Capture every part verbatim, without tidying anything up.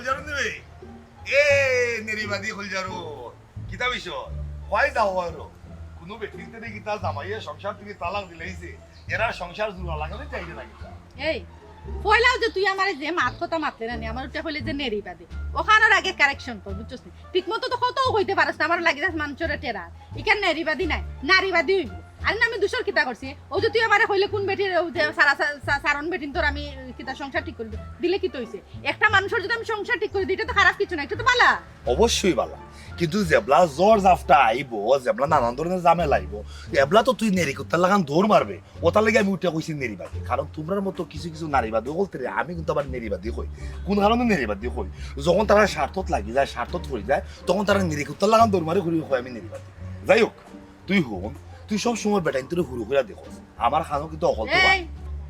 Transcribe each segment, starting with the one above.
কইলজারুন দিবে। এ, নেরিবাদী কইলজারুন। কিতা বিষয়? কই যাও আরো? কুনু বেটিন্তরে কিতা জামাইয়ে সংসার থাকি তালাক দিলাইছে? এরা সংসার জুড়া লাগাইলে চাইরে না কিতা? এই, পয়লাউ যে তুই আমারে যে মাত কথা মাতলে না নি, আমার উঠে কইলে যে নেরিবাদী। অখানর আগে correction কর, বুঝছস নি? ঠিক মতো তো কথাও কইতে পারস না, আমার লাগি যাস মানষরে টেরা। ইখান নেরিবাদী নায়, নারীবাদী অইবো। আরে না, আমি দুষর কিতা করছি? অউ যে তুই আমারে কইলে কুন বেটির, অউ যে সারা, সা-, সা-, সারন বেটিন্তর আমি কিতা সংসার ঠিক করি দিলে কিতা অইছে? একটা মানষর যদি আমি সংসার ঠিক করি দেই, ইটা তো খারাপ কিচ্ছু না, ইটা তো ভালা। অবশ্যই ভালা, কিন্তু যেবলা ঝড় ঝাপটা আইবো, যেবলা নানান ধরনের ঝামেলা আইবো, এবলা তো তুই নেড়ি কুত্তার লাখান দৌড় মারবে। অতার লাগি আমি উঠিয়া কইছি নেড়িবাদী, কারণ তুমরার মতো কিছু কিছু নারীবাদী অকলতরে আমি কিন্তু আবার নেড়িবাদী কই। কুন কারণে নেড়িবাদী কই? যখন তারা স্বার্থত লাগি যায়, স্বার্থত পড়ি যায়, তখন তারা নেড়ি কুত্তার লাখান দৌড় মারি ঘুরি কয় আমি নেড়িবাদী। যাই হোক, তুই হুন, তুই সব সময় বেটাইন্তরে হুরু কইরা দেখস। আমার কানো কিন্তু অকল তো এই,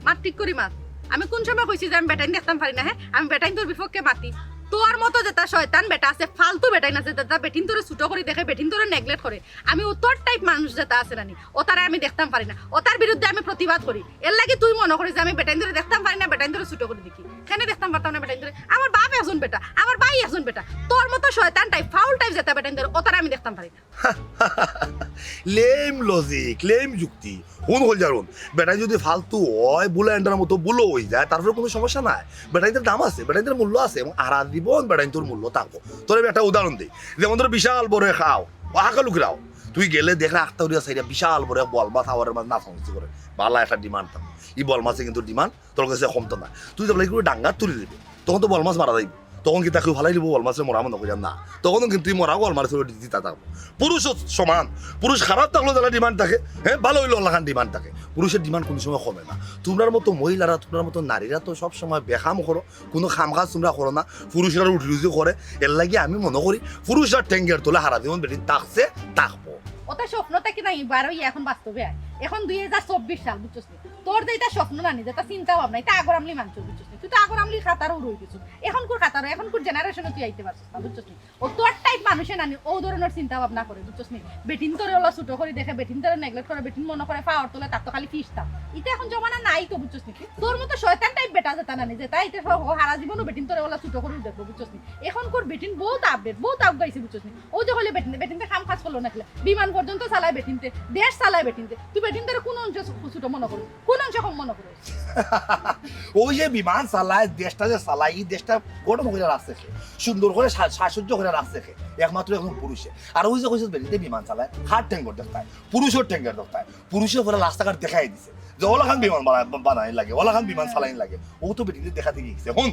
মাত ঠিক করি মাত। আমি কুন সময় কইছি যে আমি বেটাইন দেখতাম পারি না, হে? আমি বেটাইন্তর বিপক্ষে মাতি। তোর মতো যেতা শয়তান বেটা আছে, ফালতু বেটাইন আছে, যেতা বেটিন্তরে ছোট করি দেখে, বেটিন্তরে neglect করে, আমি অতর type মানুষ যেতা আছে না নি, অতারে আমি দেখতাম পারি না, অতার বিরুদ্ধে আমি প্রতিবাদ করি। এরলাগি তুই মনো করিস যে আমি বেটাইন্তরে দেখতাম পারি না, বেটাইন্তরে ছোট করি দেখি। কেনে দেখতাম পারতাম না বেটাইন্তরে? আমার বাপ একজন বেটা, আমার ভাই একজন বেটা, তোর মতো শয়তান type, foul type যেতা বেটাইন্তরে, অতারে আমি দেখতাম পারি না। Lame logic, lame যুক্তি। হুন কইলজারুন, বেটাইন যদি ফালতু অয়, বুলা এন্ডার মতো বুলো অই যায়, তারপরে কুনু সমস্যা নাই। বেটাইন্তর দাম আছে, বেটাইন্তর মূল্য আছে, এবং হারা জীবন বেটাইন্তর মূল্য থাকবো। তোরে আমি একটা উদাহরণ দেই, যেমন ধরো বিশাল বড় এক হাও, হাকা লুকিরাও, তুই গেলে দেখরে আখতা উড়িয়া চাইরা বিশাল বড় এক বল মাছ হাওরের মাঝে নাচানাচি করে, ভালা একটা demand থাকবো। ই বল মাছে কিন্তু demand তোর কাছে কমতো না। তুই যেবলা ইগুরে ডাঙ্গাত তুলি দিবে, তখন তো বল মাছ মারা যাইবো। তখন কিতা কেউ ফালাই দিবো বল মাছরে মরা মনো করিয়া? না, তখনও কিন্তু ই মরা বল মাছরে দিতা থাকবো। পুরুষও সমান, পুরুষ খারাপ থাকলেও যেলা demand থাকে, হ্যাঁ, ভালা অইলেও অলাখান demand থাকে। পুরুষর demand কুনু সময় কমে না। তুমরার মতো মহিলারা, তুমরার মতো নারীরা তো সব সময় বেকাম করো, কুনু কাম কাজ তুমরা করো না, পুরুষরা রুটি রুজি করে। এরলাগি আমি মনো করি পুরুষরা ঠেঙ্গের তলে হারা জীবন বেটিন থাকছে, থাকবো। অতা স্বপ্ন থাকি নাই, বার অইয়া এখন বাস্তবে আয়। এখন দুই হাজার চব্বিশ সাল, বুঝছস নি? তোর যে ইতা স্বপ্ন না নি, যেতা চিন্তা ভাবনা, ইতা আগর আমলি মানষর, বুঝছস নি? তুই তো আগর আমলি কাতারো রই গেছস। এখনকুর কাতারো, এখনকুর generation-ও তুই আইতে পারছস না, বুঝছস নি? অউ তোর type মানুষে না নি, অউ ধরনর চিন্তা ভাবনা করে, বুঝছস নি? বেটিন্তরে অলা ছোট করি দেখে, বেটিন্তরে neglect করে, বেটিন মনো করে পাওর তলে তার তো খালি ফিস থাক। ইতা এখন জমানা নাই তো, বুঝছস নি? তোর মতো শয়তান type বেটা যেতা না নি, যেতা ইতা সহ হারা জীবনও বেটিন্তরে অলা ছোট করি দেখবো, বুঝছস নি? এখনকুর বেটিন বউত update, বউত আগুয়াইছে, বুঝছস নি? অউ যে কইলে বেটিন, বেটিন্তে কাম কাজ করলো না কিলা? বিমান পর্যন্ত চালায় বেটিন্তে, দেশ চালায় বেটিন্তে। তুই বেটিন্তরে কুন অংশে ছোট মনো করস? কুন অংশে কম মনো করস? অউ যে বিমান চালায়, দেশটা যে চালায়, ই দেশটা গঠন করিয়া রাখছে কে? সুন্দর করি সা-, সাজসজ্জ করিয়া রাখছে কে? একমাত্র একজন পুরুষে। আর অউ যে কইছস বেটিন্তে বিমান চালায়, কার ঠেঙ্গর দেখতায়? পুরুষর ঠেঙ্গর দেখতায়। পুরুষে পুরা রাস্তাঘাট দেখাই দিছে যে অলাখান বিমান বানা-, বানাইন লাগে, অলাখান বিমান চালাইন লাগে। অউ তো বেটিন্তে দেখাত গেছে। হুন,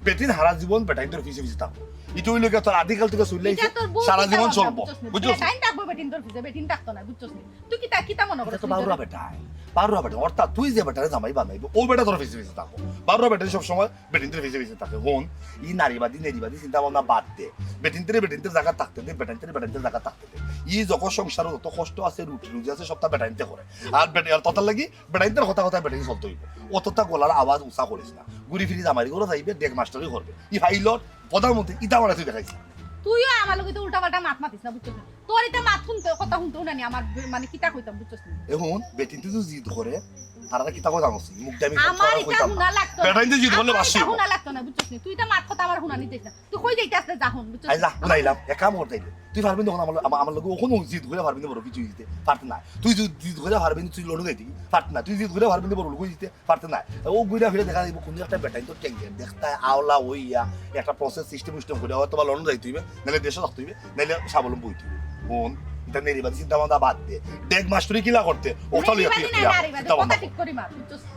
বেটিন হারা জীবন বেটাইন্তর পিছে পিছে থাকবো। ইটা অইলো গিয়া তোর আদিকাল থাকি চলি আইছে, ইটা তোর বউত সারা চিন্তা জীবন ভাবনা, চলবো। বুঝছস নি? বুঝছস? বেটাইন থাকবো বেটিন্তর পিছে, বেটিন থাকতো না, বুঝছস নি? তুই কিতা, কিতা মনো করস? ইটা তো বারুয়া বেটায়, বারুয়া বেটায়। অর্থাৎ তুই যে বেটারে জামাই বানাইবো, অউ বেটা তোর পিছে পিছে থাকবো। বারুয়া বেটায় সব সময় বেটিন্তর পিছে পিছে থাকে। হুন, ই নারীবাদী, নেরিবাদী চিন্তা ভাবনা বাদ দে। বেটিন্তরে বেটিন্তর জাগাত থাকতে দে, বেটাইন্তরে বেটাইন্তর জাগাত থাকতে দে। ই যত সংসারো যত কষ্ট আছে, রুটি রুজি আছে, সবতা বেটাইন্তে করে। আর বেটা-, আর ততার লাগি বেটাইন্তর কথা কথা বেটাইন চলতে অইবো। অততা গলার আওয়াজ উঁচা করিস না। ঘুরি ফিরি জামাইর ঘরো যাইবে, ডেগ মাস্টারি করবে। ই পাইলট, প্রধানমন্ত্রী, ইতা মানে তুই দেখাইস না। তুইও আমার লগে তো উল্টাপাল্টা মাত মাতিস না, বুঝছস নি? তোর ইতা মাত হুনতে, কথা হুনতে হুনানি আমার বে-, মানে কিতা কইতাম, বুঝছস নি? এখন বেটিন্তে যদি জিদ করে, তারা কিতা কথা জানোস নি? মুখ দিয়ে আমি আমার কথা ইতা কইতাম না। হুনা লাগতো না। বেটাইন্তে জিদ করলে আমার বাসি ইতা হইবো। হুনা লাগতো না, বুঝছস নি? তুই ইতা মাত কথা আমার হুনানি দিস না। তুই কই যাইতে আসলে যা হুন, বুঝছস নি? আই যা, হুনাইলাম। এক কাম কর তাইলে। তুই পারবি না, আমার, আমার, আমার লগে অখনো জিদ করে পারবি না, বড় কিছু দিতে পারতে না। তুই যদি জিদ করে পারবি না, তুই লড়ে যাইতে পারতে না। তুই জিদ করে পারবি না, বড় লোক দিতে পারতে না। ও ঘুরে ফিরে দেখা যাইব কোন একটা বেটাইন্তর ঠেঙ্গের দেখতায় আওলা অইয়া একটা process system উস্টেম করে হয়তো বা লন্ডন যাইতে হইবে, নাইলে দেশে থাকতে হইবে, নাইলে স্বাবলম্বী হইতে হইবে। হুন, ইতা নেরিবাদী চিন্তা ভাবনা বাদ দে। ডেগ মাস্টারি কিলা করতে? ওটা লইয়া তুই নেরিবাদী না, কিলা নারীবাদী, চিন্তা ভাবনা কথা কর। ঠিক করি মাত, বুঝছস নি?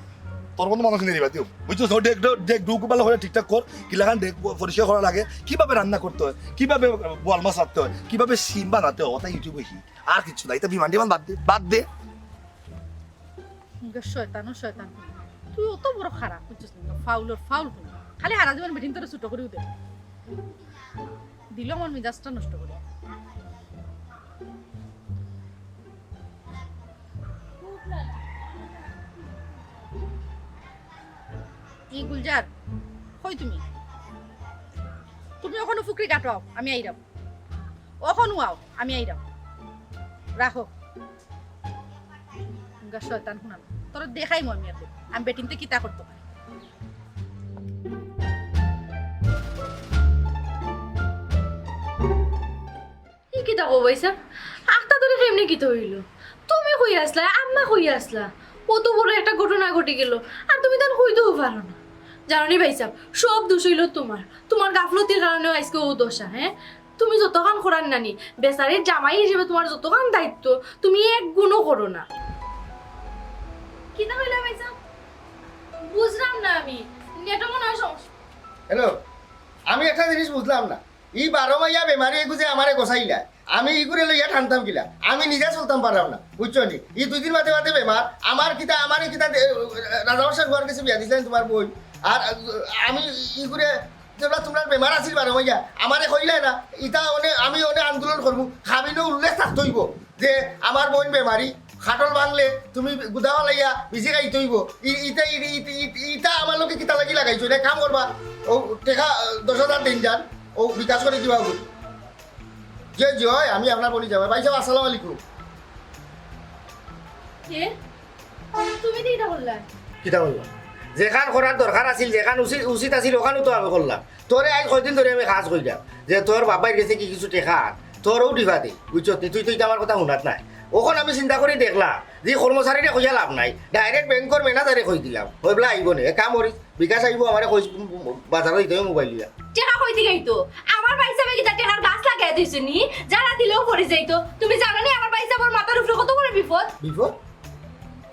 তোর মতো মানুষ নেরিবাদী হোক, বুঝছস? ও ডেগ, ডেগ, ডেগ ঢুক ভালা করে ঠিকঠাক কর, কিলাখান ডেগ প-, পরিষ্কার করা লাগে, কিভাবে রান্না করতে হয়, কিভাবে, আহ, বোয়াল মাছ রাখতে হয়, কিভাবে শিম বানাতে হয়, ওটা YouTube-এ শিখ। আর কিচ্ছু না, ইতা বিমান টিমান বাদ দে, বাদ দে। ইগু শয়তানও শয়তান। তুই অত বড় খারাপ, বুঝছস নি? ফাউলর ফাউল তুই। খালি হারা জীবন বেটিন্তরে ছোট করিউ দে। দিল আমার মেজাজটা নষ্ট করি। ই গুলজার, কই তুমি? তুমি অখনো ফুকরি ঘাটো আও, আমি আইরাম। অখনো আও, আমি আইরাম। রাখো। ইগু শয়তান হুনান। তোরে দেখাইমু আমি এখন। আমি বেটিন্তে কিতা করতো পারি। দেখো ভাইসাব, আখতা ধরে কেমনে কিতা অইলো? তুমি কই আছলা, আম্মা কই আছলা? অত বড় একটা ঘটনা ঘটি গেল, আর তুমি তান কইতেও পারো না। জানো নি ভাইসাব, সব দোষ অইলো তুমার। তুমার গাফলতির কারণে আইজকে অউ দশা, হ্যাঁ? তুমি যতখান করার নানি, বেচারির জামাই হিসেবে তুমার যতখান দায়িত্ব, তুমি এক গুণও করো না। কিতা কইলা ভাইসাব? বুঝলাম না আমি। নেটও মনে হয় সমস্যা। হ্যালো, আমি একটা জিনিস বুঝলাম না। ই বারো মাইয়া বেমারি এগু যে আমারে গছাইলা, আমি ইগুরে লইয়া টানতাম কিলা? আমি নিজে চলতাম পারলাম না, বুঝছো নি? ই দুই দিন বাদে বাদে বেমার, আমার কিতা, আমারে কিতা দে-, রাজা বাদশার ফুয়ার গেছে বিয়া দিছলায় নি তুমার বইন। আর আমি ইগুরে যেবলা তুমরার বেমার আছিল বারো মাইয়া, আমারে কইলায় না, ইতা অনে, আমি অনে আন্দোলন করমু, কাবিনো উল্লেখ থাকতো অইবো যে আমার বইন বেমারি, খাটল ভাঙলে তুমি গুদা ফালাইয়া বিচি খাইতো অইবো। ই-, ইতা, ই-, ই-, ই-, ইতা আমার লগে কিতা লাগি লাগাইছো? এক কাম করবা, অউ টেকা দশ হাজার দিন যান, অউ বিকাশ করি দিবা অগু। জি, জি, অয়, আমি আপনার বইনর জামাই। ভাইসাব, আসসালামু আলাইকুম। কে? তুমি তো ইটা করলা। কিতা করলাম? যেখান করার দরকার আছিল, যেখান উচিত, উচিত আছিল, অখানউ তো আমি করলাম। তোরে আইজ কয়দিন ধরি আমি কাজ কইরাম যে তোর বাবাইর গেছে কি কিছু টেকা আন, তোরও দিবা দে, বুঝছত নি? তুই তো ইতা আমার কথা হুনাত নায়। অখন আমি চিন্তা করি দেখলাম যে কর্মচারীরে কইয়া লাভ নাই, direct ব্যাংকর ম্যানেজারে কই দিলাম, অইবলা আইবো নে, এক কাম করিস, বিকাশ আইবো, আমারে কইস, উম, উম, বাজারো দিতে অইবো মোবাইল লইয়া। টেকা কই থাকি আইতো? আমার ভাইসাবে কিতা টেকার গাছ লাগাই দিছে নি? যারা দিলেও পড়ি যাইতো। তুমি জানো নি আমার ভাইসাবর মাথার উপরে কত বড় বিপদ? বিপদ?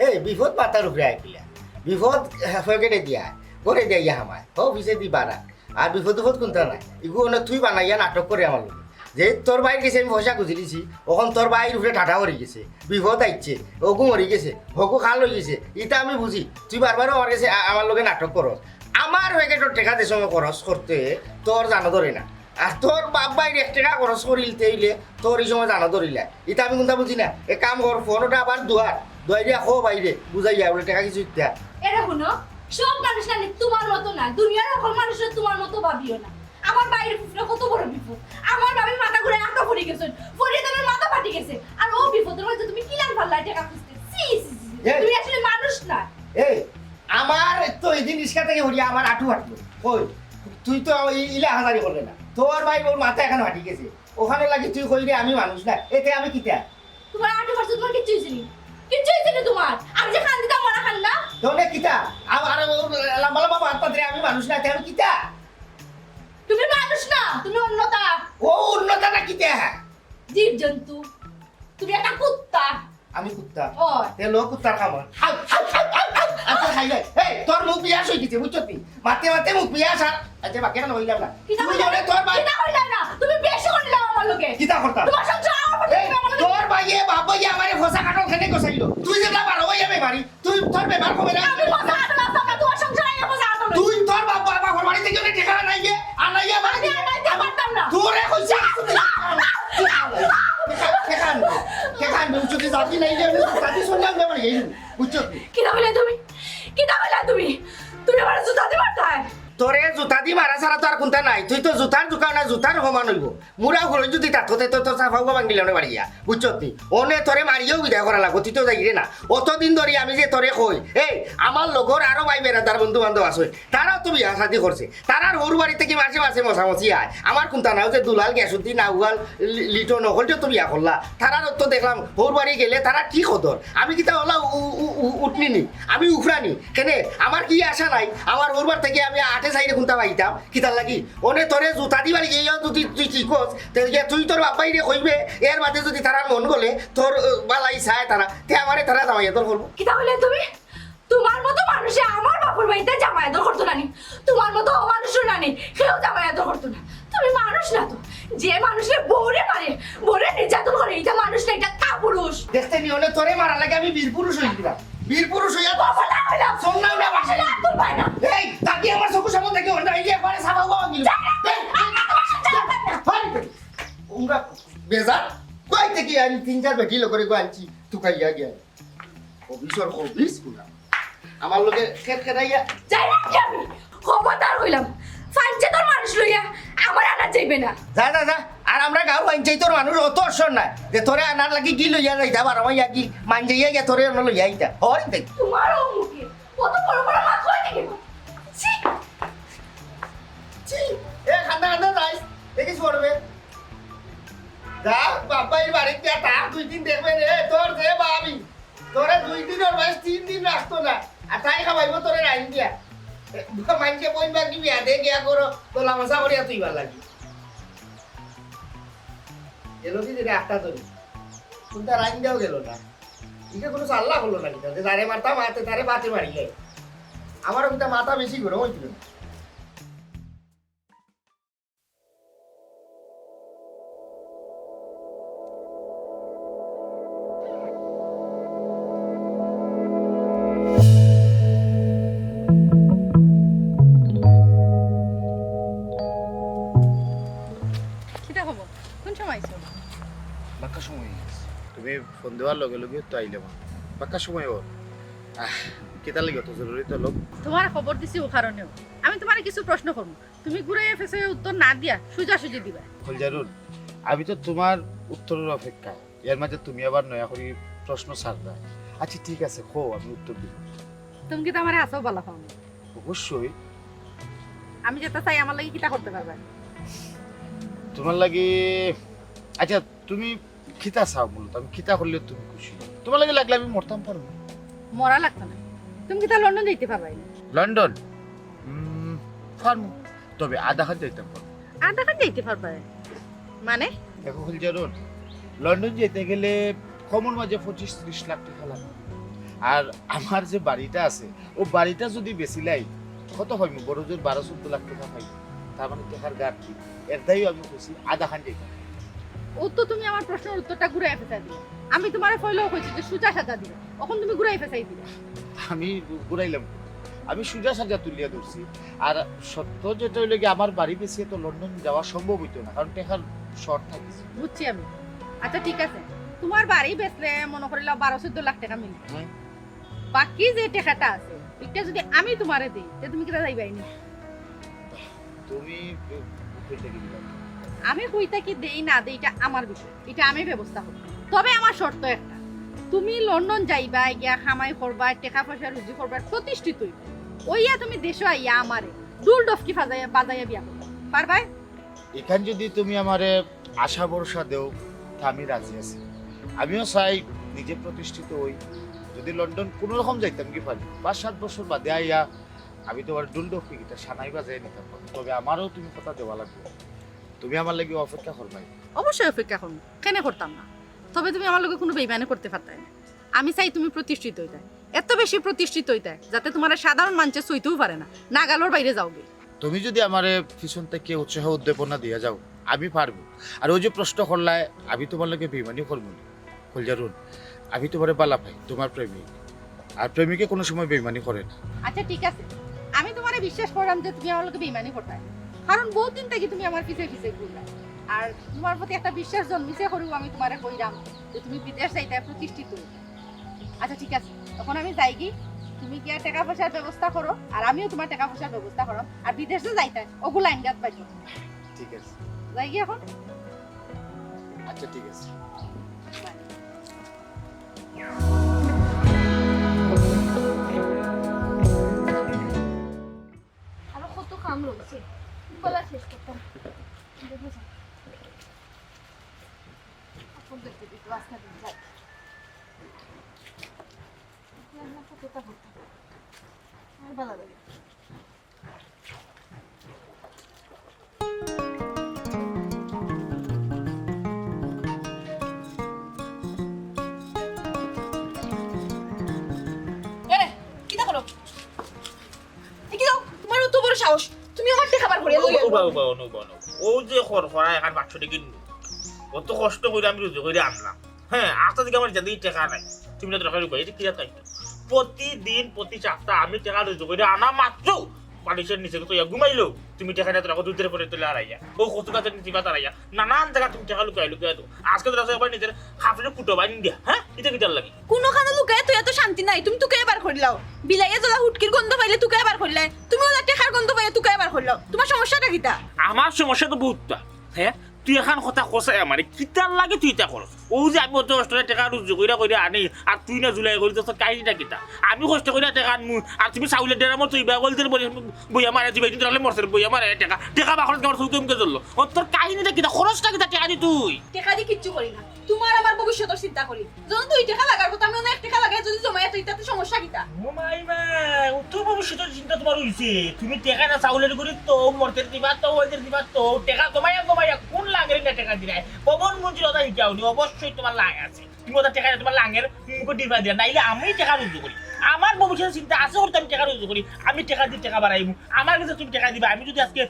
এই বিপদ মাথার উপরে আয় কিলা? বিপদ, আহ, পকেটে দিয়া, ঘরে দিয়া ইয়া হামায়। ও পিছেদি বাড়া। আর বিপদ উপদ কুনতা নাই। ইগু অনে তুই বানাইয়া নাটক করে আমার লগে। যে তোর ভাইর গেছে আমি পয়সা খুজিলিছি, অখন তোর ভাইর উপরে ঠাটা পড়ি গেছে। বিপদ আইছে, অগু মরি গেছে, হগু খাল অই গেছে। ইতা আমি বুঝি। তুই বারবারও আমার গেছে আ-, আমার লগে নাটক করস। আমার পকেটর টেকা যে সময় খরচ করতে তোর জানো ধরে না। আর তোর বাপ ভাইর এক টেকা খরচ করিলতে অইলে তোর ই সময় জানো ধরিলা। ইতা আমি কুনতা বুঝি না। এক কাম কর, ফোনটা আবার দুয়ার, দুয়াইয়া কো ভাইরে, বুঝাইয়া, অইলে টেকা কিছু দিতা। এরে হুনো, সব মানুষ নানি তুমার মতো না, দুনিয়ার হকল মানুষরে তুমার মতো ভাবিও না। আমার ভাইর উপরে কত বড় বিপদ। আমার ভাবি মাথা ঘুরে আতো পড়ি গেছইন, পড়িয়া তান মাথা ফাটি গেছে। আর অউ বিপদর মাঝে তুমি কিলান পারলায় টেকা খুজতে? ছি, ছি, ছি, ছি। এই। তুমি আসলে মানুষ না। এই, আমার তো ইদিন রিস্কা থাকি পড়িয়া আমার আটু ফাটলো। কই, তুই তো ই-, ইলা হাজারি করলে না। তোর ভাই বউর মাথা এখান ফাটি গেছে। অখানর লাগি তুই কইরে আমি মানুষ না, এতে আমি কিতা? তুমার আটু ফাটছে, তুমার কিচ্ছু অইছে নি? কিচ্ছু অইছে নি তুমার? আমি যে কান্দিতাম, মরা কান্দা। দনে কিতা? আ-, আরে ও লম্বা লম্বা মাত মাতরে আমি মানুষ না, এতে আমি কিতা? তুমি মানুষ না, তুমি অন্যতা। ও অন্যতা না কিতা? জীবজন্তু। তুমি একটা কুত্তা। আমি কুত্তা? অয়। তে লো কুত্তার কামড়। How, how, how, how, how. আচ্ছা, খাই যাই। এই, তোর মুখ বিয়াস অই গেছে, বুঝছত নি? মাতে মাতে মুখ বিয়াস আর, আচ্ছা, বাকি কেন অইলাম না? কিতা তুই কইলা? বলে তোর ভাই কিতা কইলা না? তুমি বেশি করিলাও আমার লগে। কিতা করতাম? তুমার সংসার আমার লগে এই, কিতা আমার লগে? তোর ভাইয়ে, বাপ ভাইয়ে আমারে ফসা কাটল খেনে গছাইলো। তুই যেবলা বারো ভাইয়া বেমারি, তুই তোর বেমার কমে না। আমি ফসা কাটল আছলাম না, তুমার সংসার আইয়া ফসা কাটল। তুই তোর বাপ, বাপ, বাপর বাড়ি থাকি অনেক টেকা আনাইয়ে, আনাইয়ে আমার আমি আনাইতে পারতাম না। তোরে কইছি, টেকা আনবে, টেকা আনবে, উচ্চতে জাতি নাই যে আমি জাতি শুনলাম যে আমার এই, বুঝছো? কিতা কইলা তুমি? কিতা কইলা তুমি? তুমি আমারে জুতা দি মারতায়? তোরে জুতা দি মারা ছাড়া তো আর কুনতা নাই। তুই তো জুতার জুকা না, জুতার সমান অইবো। মুড়া ঘুরে যদি তার তোতে তো তোর সাফাউগা ভাঙ্গিলে অনে বাড়িয়া, বুঝছত নি? অনে তোরে মারিয়াও বিদায় করা লাগবো, তুই তো যাইরে না। অতদিন ধরি আমি যে তোরে কই, এই, আমার লগর আরো ভাই বেড়াদার বন্ধু বান্ধব আছে, তারাও তো বিয়া শাদি করছে, তারার হউর বাড়ি থাকি মাসে মাসে মশামশি আয়। আমার কুনতা নায়, যে দুলাল, গিয়াসুদ্দিন, আউয়াল, লি-, লিটন, হকলটাও তো বিয়া করলা। তারার তো দেখলাম হউর বাড়ি গেলে তারা কি কদর। আমি কিতা অলা উ-, উ-, উ-, উঠনি নি? আমি উফরানি। কেনে? আমার কি আশা নাই? আমার হউর বাড়ি থাকি আমি আটে চাইরে কুনতা পাইতাম? কিতার লাগি? অনে তোরে জুতা দিবার গিয়া যদি তুই ঠিক কস, তে গিয়া তুই তোর বাপ ভাইরে কইবে, এর বাদে যদি তারার মন গলে, তোর, আহ, বালাই চায় তারা, তে আমারে তারা জামাই আদর করবো। কিতা কইলে তুমি? তুমার মতো মানুষে আমার বাপর বাড়িত জামাই আদর করতো না নি? তুমার মতো অমানুষও না নি, কেউ জামাই আদর করতো না। তুমি মানুষ না তো। যে মানুষে বউরে মারে, বউরে নির্যাতন করে, ইটা মানুষ না, ইটা কাপুরুষ। দেখতে নি অনে তোরে মারা লাগে আমি বীর পুরুষ অই গেলাম। বীর পুরুষ অইয়া তো বাবা না হইলাম। সোনা উড়া বাসে। না, তোর ভাই না। এই, তাকে আমার চকুর সামনে থাকি অন্য এই যে একবারে সাফাউগা ভাঙ্গিল। যা, যা, এই, যা, যা, যা, যা। এই, তোমরা বেজার? কই থাকি আমি তিন চার বেটি লোকরে গো আনছি, তুকাইয়া গিয়া। অফিসর অফিস গুলা। আমার লগে খেত খেতাইয়া। যাই না কি আমি? খবরদার কইলাম। পঞ্চায়েতর মানুষ লইয়া আমার আনাত যাইবে না। যা, যা, যা। আর আমরা গাঁওর পঞ্চায়েতর মানুষ অত অসর না যে তোরে আনার লাগি কি লইয়া যাইতা পারো, ইয়া কি মানজাইয়া গিয়া তোরে অন্য লইয়া আইতা। হরি দেখ। তোমারও মুখে কত বড় বড় মাত কই থাকি। ছি। ছি। এ, কান্দা কান্দা যাইস। দেখিস পড়বে। যা, বাপ আইচ্ছা, তার দুই দিন দেখবে রে, তোর যে ভাবি, তোরে দুই দিনর মাঝে তিন দিন রাখতো না, আর তাই খাওয়াইবো তোরে রাইন দিয়া। মানষে বইন বাকি বিয়া দে গিয়া করো, তোলা মশা করিয়া তুই ভালো লাগি। গেল কি রে আটটা ধরে, কোনটা রাইন দেওয়া গেল না, ইটা কোনো চাল্লা হলো না কিতা? যে তারে মারতাম, মারতে তারে বাতে মারি যায়। আমারও কিতা মাথা বেশি গরম হইছিল না। কিতা খবর? কোন সময় আইছো? বাক্কা সময় হয়ে গেছে। তুমি ফোন দেওয়ার লগে লগে তো আইলে মা। বাক্কা সময় ওর। আহ, কিতা লাগে অত জরুরি তো লোক? তোমার খবর দিছি ও কারণেও। আমি তোমারে কিছু প্রশ্ন করবো। তুমি ঘুরাইয়া ফেসাইয়া উত্তর না দিয়া সোজাসুজি দিবা। খলজারুন, আমি তো তোমার উত্তরের অপেক্ষা। এর মাঝে তুমি আবার নয়া করি প্রশ্ন ছাড়বা। আচ্ছা, ঠিক আছে, কও, আমি উত্তর দিব। তুমি কিতা আমারে হাছাউ ভালা পাও নি? অবশ্যই। আমি যেটা চাই, আমার লাগি কিতা করতে পারবা? তোমার লাগি, আচ্ছা, তুমি কিতা চাও মূলত? আমি কিতা করলে তুমি খুশি? তোমার লাগি লাগলে আমি মরতাম পারমু। মরা লাগতো না। তুমি কিতা লন্ডন যাইতে পারবায় নি? লন্ডন? উম, পারমু। তবে আধাখান যাইতাম পারমু। আধাখান যাইতে পারবায়? মানে? দেখো, খলজারুন, লন্ডন যাইতে গেলে কমর মাঝে পঁচিশ ত্রিশ লাখ টেকা লাগে। আর আমার যে বাড়িটা আছে, ও বাড়িটা যদি বেচিলাই, কত পাইমু? বড় জোর বারো চৌদ্দ লাখ টেকা পাইমু। তার মানে টেকার গার কি? এর দায়ও আমি কইছি আধাখান যাইতাম। ও তো তুমি আমার প্রশ্নের উত্তরটা ঘুরাই ফেসাই দিলা। আমি তোমারে পয়লাও কইছি যে সোজা সাজা দিবা, এখন তুমি ঘুরাই ফেসাই দিলা। আমি ঘুরাইলাম? আমি সোজা সাজা তুলিয়া ধরছি। আর সত্য যেটা হইলো কি, আমার বাড়ি বেচিয়া তো লন্ডন যাওয়া সম্ভব হইতো না, কারণ টেকার শর্ট থাকিছে। বুঝছি আমি। আচ্ছা, ঠিক আছে, তোমার বাড়ি বেচলে মনে করিলাও বারো চৌদ্দ লাখ টেকা মিলবে। হুম। বাকি যে টেকাটা আছে, ইটা যদি আমি তোমারে দেই, তে তুমি কিতা যাইবায় নি? তুমি কইতা কি দিবা? আমি কইতা কি দেই না দেই, ইটা আমার বিষয়, ইটা আমি ব্যবস্থা করব। তবে আমার শর্ত একটা, তুমি লন্ডন যাইবায়, গিয়া কামাই করবায়, টেকা পয়সা রুজি করবায়, প্রতিষ্ঠিত হইবায়, ওইয়া তুমি দেশো আইয়া আমারে ঢুল ডফকি বাজাইয়া, বাজাইয়া বিয়া করবায়, পারবায়? এখান যদি তুমি আমারে আশা ভরসা দেও, তা আমি রাজি আছি। আমিও চাই নিজে প্রতিষ্ঠিত হই। যদি লন্ডন কোনো রকম যাইতাম কি পারি, পাঁচ সাত বছর বাদে আইয়া আমি তোমার ঢুল ডফকি গিটার সানাই বাজাই নিতাম পারি। তবে আমারও তুমি কথা দেওয়া লাগবে, তুমি আমার লাগি অপেক্ষা করবায়। অবশ্যই অপেক্ষা করমু, কেনে করতাম না? তবে তুমি আমার লগে কোনো বেইমানি করতে পারতায় না। আমি চাই তুমি প্রতিষ্ঠিত হইতায়, এত বেশি প্রতিষ্ঠিত হইতায় যাতে তোমারে সাধারণ মানষে ছইতেও পারে না, নাগালর বাইরে যাওগি। তুমি যদি আমারে পিছন থাকি উৎসাহ উদ্দীপনা দিয়া যাও, আমি পারমু। আর ওই যে প্রশ্ন করলায়, আমি তোমার লগে বেইমানি করমু নি? খলজারুন, আমি তোমারে বালা পাই, তোমার প্রেমিক। আর প্রেমিকে কোনো সময় বেইমানি করে না। আচ্ছা, ঠিক আছে, আমি তোমারে বিশ্বাস করলাম যে তুমি আমার লগে বেইমানি করতায়, কারণ বহুত দিন থাকি তুমি আমার পিছে পিছে ঘুরলায়। আর তোমার প্রতি একটা বিশ্বাস জন্মিছে করিও আমি তোমারে কইলাম যে তুমি বিদেশ যাইতায়, প্রতিষ্ঠিত হইতায়। আচ্ছা, ঠিক আছে, তখন আমি যাইগি, তুমি গিয়া টেকা পয়সার ব্যবস্থা করো, আর আমিও তোমার টেকা পয়সার ব্যবস্থা করো। আর বিদেশে যাইতায়, ওগুলা আইনগাত বাইর করো। ঠিক আছে। যাইগি এখন? আচ্ছা, ঠিক আছে। বাই। আরো কত কাম রইছে, ইগুলা শেষ করতাম। দেখো যা। এখন দেখতে দেখতে আজকে দিন যাই। কতটা করতাম। আর ভালো লাগে। এরে, কিতা করো? এ কি দাও? তোমার অত বড় সাহস, তুমি আমার টেকা বার করিয়া লইয়া উবা, উবা, উবা, উবা, উবা। ও যে খর খরা এখন পাঁচশো টেকা কিনবো। অত কষ্ট করি আমি রুজি করি আনলাম। হ্যাঁ, আস্তা দিকে আমার যদি টেকা নাই, তুমি না দরকার উপায়, এটা কি জাত কাহিনী? প্রতিদিন, প্রতি সপ্তাহ আমি টেকা রুজি করি আনা মাত্র বালিশের নিচে তো ইয়া ঘুমাইলো, তুমি টেকা নিয়ে তোরা দুধের পরে তুলে আড়াইয়া, ও কচু গাছের নিচে পাতা আড়াইয়া, নানান জায়গা তুমি টেকা লুকাই লুকাই তো। আজকে তোরা একবার নিজের খাফরে কুটো বাইন দিয়া, হ্যাঁ? এটা কিতার লাগি? কোনোখানো লুকাইয়া তুই এত শান্তি নাই, তুমি তুকাইয়া বার করিলাও। বিলাইয়ে জ্বলা হুটকির গন্ধ পাইলে তুকাইয়া বার করিলায়, তুমি ওলা টেকার গন্ধ পাইলে তুকাইয়া বার করিলাও। তোমার সমস্যাটা কিতা? আমার সমস্যা তো বহুতটা, হ্যাঁ? তুই এখান কথা কছাই আমারে, কিতার লাগি তুই ইতা করস? অউ যে আমি অত কষ্ট করি টেকা রুজি কইরা কইরা আনি, আর তুই না জুলাই করি, তোর কাহিনীটা কিতা? আমি কষ্ট কইরা টেকা আনমু, আর তুমি চাউলের ড্রামো তুই বেগলদের বই, বইয়া মারে তুই বেদিন তাহলে মরছে বইয়া মারে টেকা, টেকা বাখরত আমার চৌদ্দ মুখে জ্বললো। ও তোর কাহিনীটা কিতা? খরচটা কিতা টেকা দি তুই? টেকা দি কিচ্ছু করি না, তোমার আমার ভবিষ্যতর চিন্তা করি। যখন দুই টেকা লাগার কথা, আমি অনেক টেকা লাগাই যদি জমাই তো ইতাতে সমস্যা কিতা? ও মাই মা, অত ভবিষ্যতর চিন্তা তোমার অইছে? তুমি টেকা না চাউলের গুড়ি তো, মরতের দিবা তো, ওইদের দিবা তো, টেকা জমাইয়া জমাইয়া কোন লাঙের না টেকা দিলাই? পবন মঞ্জিল ওটা হিকাওনি, অবশ্যই তোমার লাং আছে। তুমি ওটা টেকা তোমার লাঙের মুখে ডিবা দিয়া, নাইলে আমি টেকা রুজি করি। আমার ভবিষ্যতে চিন্তা আছে, ওর তো আমি টেকা রুজি করি। আমি টেকা দিয়ে টেকা বাড়াইমু। আমার কাছে তুমি টেকা দিবা, আমি যদি আজকে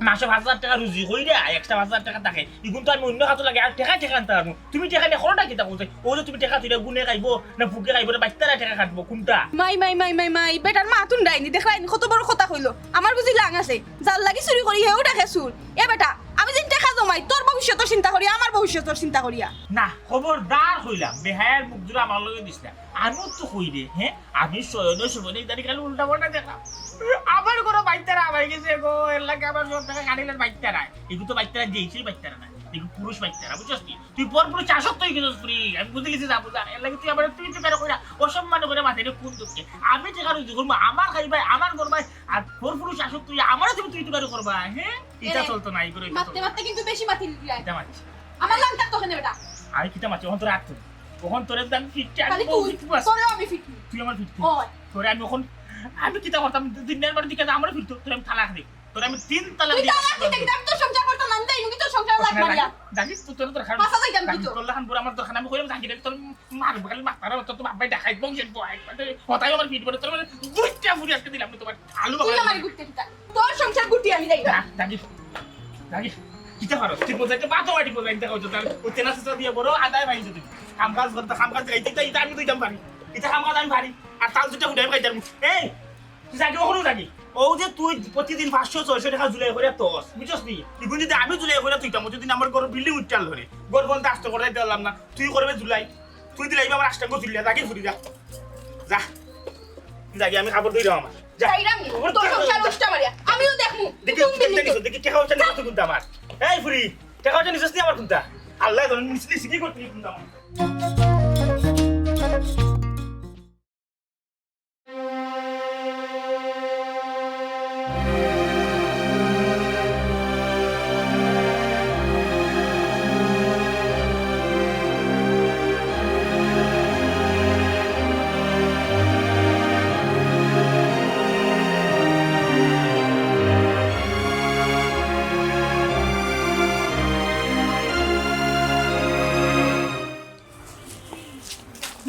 মাসে পাঁচ হাজার টেকা রুজি করি রে, এক্সট্রা পাঁচ হাজার টেকা থাকে, ইগুন তো আমি অন্য খাতো লাগে আর টেকা টেকা আনতে পারবো। তুমি টেকা নিয়ে খরচটা কিতা করছে? ও যে তুমি টেকা তুলে গুনে খাইবো না ভুকে খাইবো না বাইত্তারা টেকা কাটবো কোনটা? মাই, মাই, মাই, মাই, মাই, বেটার মাতুন ডাইনি, দেখলাইনি কত বড় কথা কইলো। আমার বুঝি লাং আছে, যার লাগি চুরি করি হেও ডাকে চুর। এ বেটা, আমি যেন টেকা জমাই, তোর ভবিষ্যতর চিন্তা করি, আমার ভবিষ্যতর চিন্তা করিয়া। না, খবরদার কইলাম, বেহায়ার মুখ জুড়া আমার লগে দিস না। আমিও তো কই রে, হ্যাঁ? আমি শয়নে শোভনে ইদানি খালি উল্টা পাল্টা দেখলাম। আমার ঘরো বাইত্তারা হামাই গেছে গো, এর লাগি আমার সব টাকা কাটিলেন বাইত্তারা। এগু তো বাইত্তারা যেই সেই বাইত্তারা না, এগু পুরুষ বাইত্তারা, বুঝছস কি? তুই পর পুরুষ আসক্ত হয়ে গেছিস free, আমি বুঝে গেছি যা বুঝা। এর লাগি তুই আমার তুই তুকারি কইরা অসম্মান করে মাথায় কোন দুঃখে? আমি টেকা রুজি করবো, আমার খাইবায়, আমার করবায়, আর পর পুরুষ আসক্ত হয়ে আমারও তুমি তুই তুকারি করবা, হ্যাঁ? ইটা এরে, চলতো না, এই করে ইটা মারতে চলতো না। মারতে কিন্তু বেশি মাতি দিলাই। ইটা মারছি। আমার লাং থাকতো কেনে বেটা? আমি কিতা মারছি? ওখান তোর আত্ম, ওখান তোরে দাম ফিটকে আমি খালি বউ তুই, ফিট মারছি। তোরেও আমি ফিট। তুই আমার ফিট। ওই। তোরে আমি ওখান, আমি কিতা করতাম? দুই দিনের বাড়ি দিকে আমারও ফিরতো, তোরে আমি তালাক দিই। তোরে আমি তিন তালাক তুই দিই। তালাক দিতে গেলে আমি তোর সংসার করতাম না, আমি যাই মুখে তোর সংসার লাগ মারিয়া। জানিস তো তোর দরকার। বাসা যাইতাম কি আমি তো? তোর লাখান বুড়া আমার দরকার, আমি কইলাম জানি রে, তোর মার খালি মাথার মতো তো বাবাই দেখাই বংশের বয়। মানে হতাই আমার ফিট বলে তোর মানে দুইটা ফুরি আজকে দিলাম তোমার আলু তুই বাবা। আমার গুটতে দিতা। তোর সংসার গুটি আমি যাই না। দাগি, দাগি, কিতা পারো? টিপো যাইতে পাতো, টিপো যাইতে কইছো, তাহলে ওই তেনা সুতা দিয়ে বড় আদায় ভাই যদি। কাম কাজ করতে, কাম কাজ গাইতে, ইতা, ইতা আমি দুইটাম পারি। ইতা কাম কাজ আমি পারি। আর তাল দুইটা ফুটাই খাইতাম। এই, তুই যাবি ওখানেও যাবি। ও যে তুই প্রতিদিন পাঁচশো ছয়শো টাকা জুলাই করে তোস, বুঝছস নি? ইগুন যদি আমি জুলাই করে তুইতাম, যদি আমার ঘর বিল্ডিং উঠতে আনলো রে, ঘর বন্ধ আসতে করে দিতে পারলাম না, তুই করবে জুলাই, তুই দিলে এইবার আষ্টাঙ্গ তুলিয়া যাকে ফুরি যা, যা, যাকে আমি কাপড় ধুই আমার, যা। যাইরাম নি, তোর সংসার উষ্টা মারিয়া, আমিও দেখমু, দেখি, কোন বিল্ডিং দেখি, দেখি, টেকা পয়সা নিয়ে তুই কিন্তু আমার, এই ফুরি, টেকা পয়সা নিছস নি আমার কোনটা? আল্লাহ জানে, নিস, নিস, কি করতে কিন্তু আমার।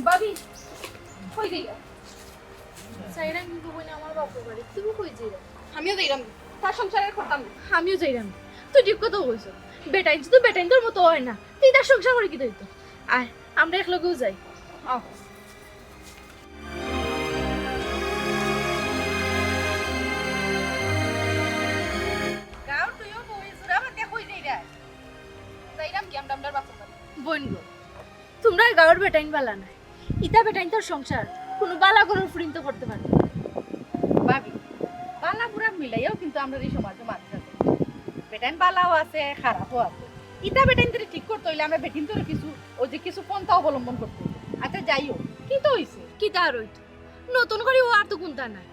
ভাবি, কই যাইরা? যাইরাম কিন্তু বইন আমার বাপর বাড়ি, তুমি কই যাইরায়? আমিও যাইরাম, তার সংসার আর করতাম না। আমিও যাইরাম। তুই ঠিক কথা কইছস, বেটাইন যদি বেটাইন্তর মতো অয় না, তুই তার সংসার করি কিতা অইতো? আয়, আমরা একলগেউ যাই। আও। গাউর দুইও বইন জুড়া বান্ধিয়া কই যাইরায়? যাইরাম কি আমরা আমরার বাপর বাড়ি। বইন গো, তুমরার গাউর বেটাইন বালা নায়। ইতা বেটাইন্তর সংসার কুনু বালা ঘরর ফুরিন্তে করতে পারে না। ভাবি, বালা বুরা মিলাইয়াউ কিন্তু আমরার ই সমাজো মানুষ আছে। বেটাইন বালাও আছে, খারাপও আছে। ইতা বেটাইন্তরে ঠিক করতে অইলে আমরা বেটিন্তরে কিছু, ওই যে কিছু পন্থা অবলম্বন করতে অইবো। আচ্ছা যাই হউক, কিতা অইছে? কিতা আর অইতো? নতুন করি অওয়ার তো কুন্তা নাই।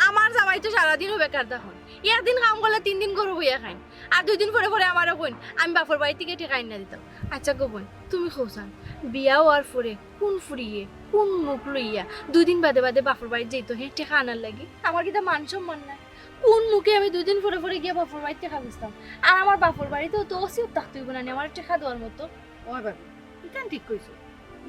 আমার জামাই তো সারাদিনউ বেকার থাকইন। একদিন কাম করলে তিন দিন ঘরো বইয়া খাইন। আর দুই দিন পরে পরে আমারে কইন, আমি বাপর বাড়ি থাকি টেকা আনিয়া দিতাম। আচ্ছা গো বইন, তুমি কও চাইন, বিয়া অওয়ার পরে কুন ফুরিয়ে, কুন মুখ লইয়া দুই দিন বাদে বাদে বাপর বাড়িত যাইতো, হে, টেকা আনার লাগি? আমার কিতা মান সম্মান নাই? কুন মুখে আমি দুই দিন পরে পরে গিয়া বাপর বাড়িত টেকা খুজতাম? আর আমার বাপর বাড়িতেও তো ওসিয়ত থাকতে অইবো না নি আমার টেকা দেওয়ার মতো? ওই ভাবি, ইখান ঠিক কইছো।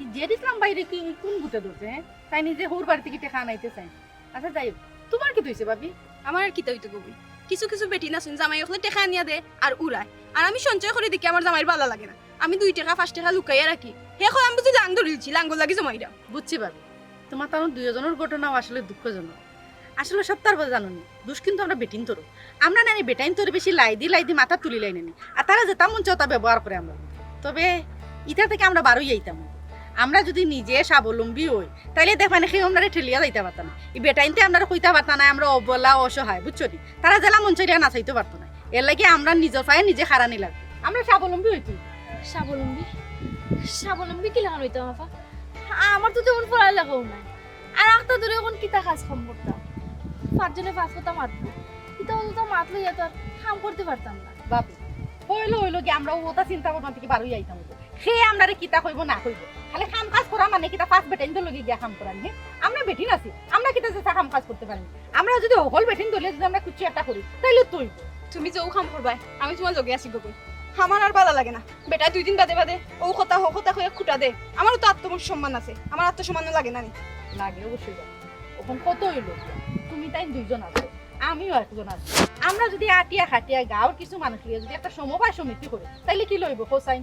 ই জেড ইসলাম ভাইরে কি, ই কুন ভূতে ধরছে, হে? তাইন নিজে হউর বাড়ি থাকি টেকা আনাইতে চাইন। আচ্ছা, যাই হউক, তুমার কিতা অইছে, ভাবি? আমার আর কিতা অইতো গো বইন? কিছু কিছু বেটিন আছইন, জামাই অকলে টেকা আনিয়া দে আর উড়ায়, আর আমি সঞ্চয় করি দেখি আমার জামাইর বালা লাগে না। আমি দুই টেকা, পাঁচ টেকা লুকাইয়া রাখি, হে কয় আমি বুঝি লাং ধরিলছি, লাঙ্গর লাগি জমাইরাম। বুঝছি ভাবি, তুমার তানু দুইওজনর ঘটনাও আসলে দুঃখজনক। আসলে সবতার কথা জানো নি, দুষ কিন্তু আমরা বেটিন্তরও। আমরা নানি বেটাইন্তরে বেশি লাই দি, লাই দি মাথাত তুলিলাই নানি। আর তারা যেতা মন চায় অতা ব্যবহার করে আমরার। তবে ইতা থাকি আমরা বারই আইতাম। আমরা যদি নিজে স্বাবলম্বী অই, তাইলে দেখবায়নে কেউ আমরারে ঠেলিয়া যাইতা পারতা না। ই বেটাইন্তে আমরারে কইতা পারতা না, আমরা অবলা, অসহায়, বুঝছো নি? তারা যেলা মন চায় ইলা নাচাইতো পারতো না। এরলাগি আমরা নিজর পায়ে নিজে খাড়ানি লাগবো। আমরা স্বাবলম্বী অইতে অইবো। স্বাবলম্বী? স্বাবলম্বী কিলাখান অইতাম আফা? আমার তো তেমন পড়ালেখাও নাই। আর আখতা ধরি অখন কিতা কাজ কাম করতাম? পাঁচজনে পাঁচ কথা মাতবো, ইতা অততা মাত লইয়া তো আর কাম করতে পারতাম না। বাবু, অইলো অইলো গি, আমরা অতা চিন্তা ভাবনা থাকি বার অইয়া আইতাম অইবো। কে আমরারে কিতা কইবো না কইবো, খালি কাম কাজ করা মানে কিতা পাঁচ বেটাইন্তর লগে গিয়া কাম করা নি? আমরা বেটিন আছি, আমরা কিতা যেতা কাম কাজ করতে পারি? আমরা যুদি হকল বেটিন দলে যুদি আমরা কিচ্ছু একটা করি, তাইলে তো অইবো। তুমি যে অউ কাম করবায়, আমি তুমার লগে আছি গো বইন। আমার আর ভালা লাগে না। বেটায় দুই দিন বাদে বাদে অউ কথা, হউ কথা কইয়া খুটা দে। আমারও তো আত্মসম্মান আছে, আমার আত্মসম্মানও লাগে না নি? লাগে অবশ্যই লাগে। অখন কত অইলো? তুমি তাইন দুইজন আছো, আমিও একজন আছি। আমরা যুদি আটিয়া খাটিয়া গাঁওর কিছু মানুষ লইয়া যুদি একটা সমবায় সমিতি করি, তাইলে কিলা অইবো কও চাইন?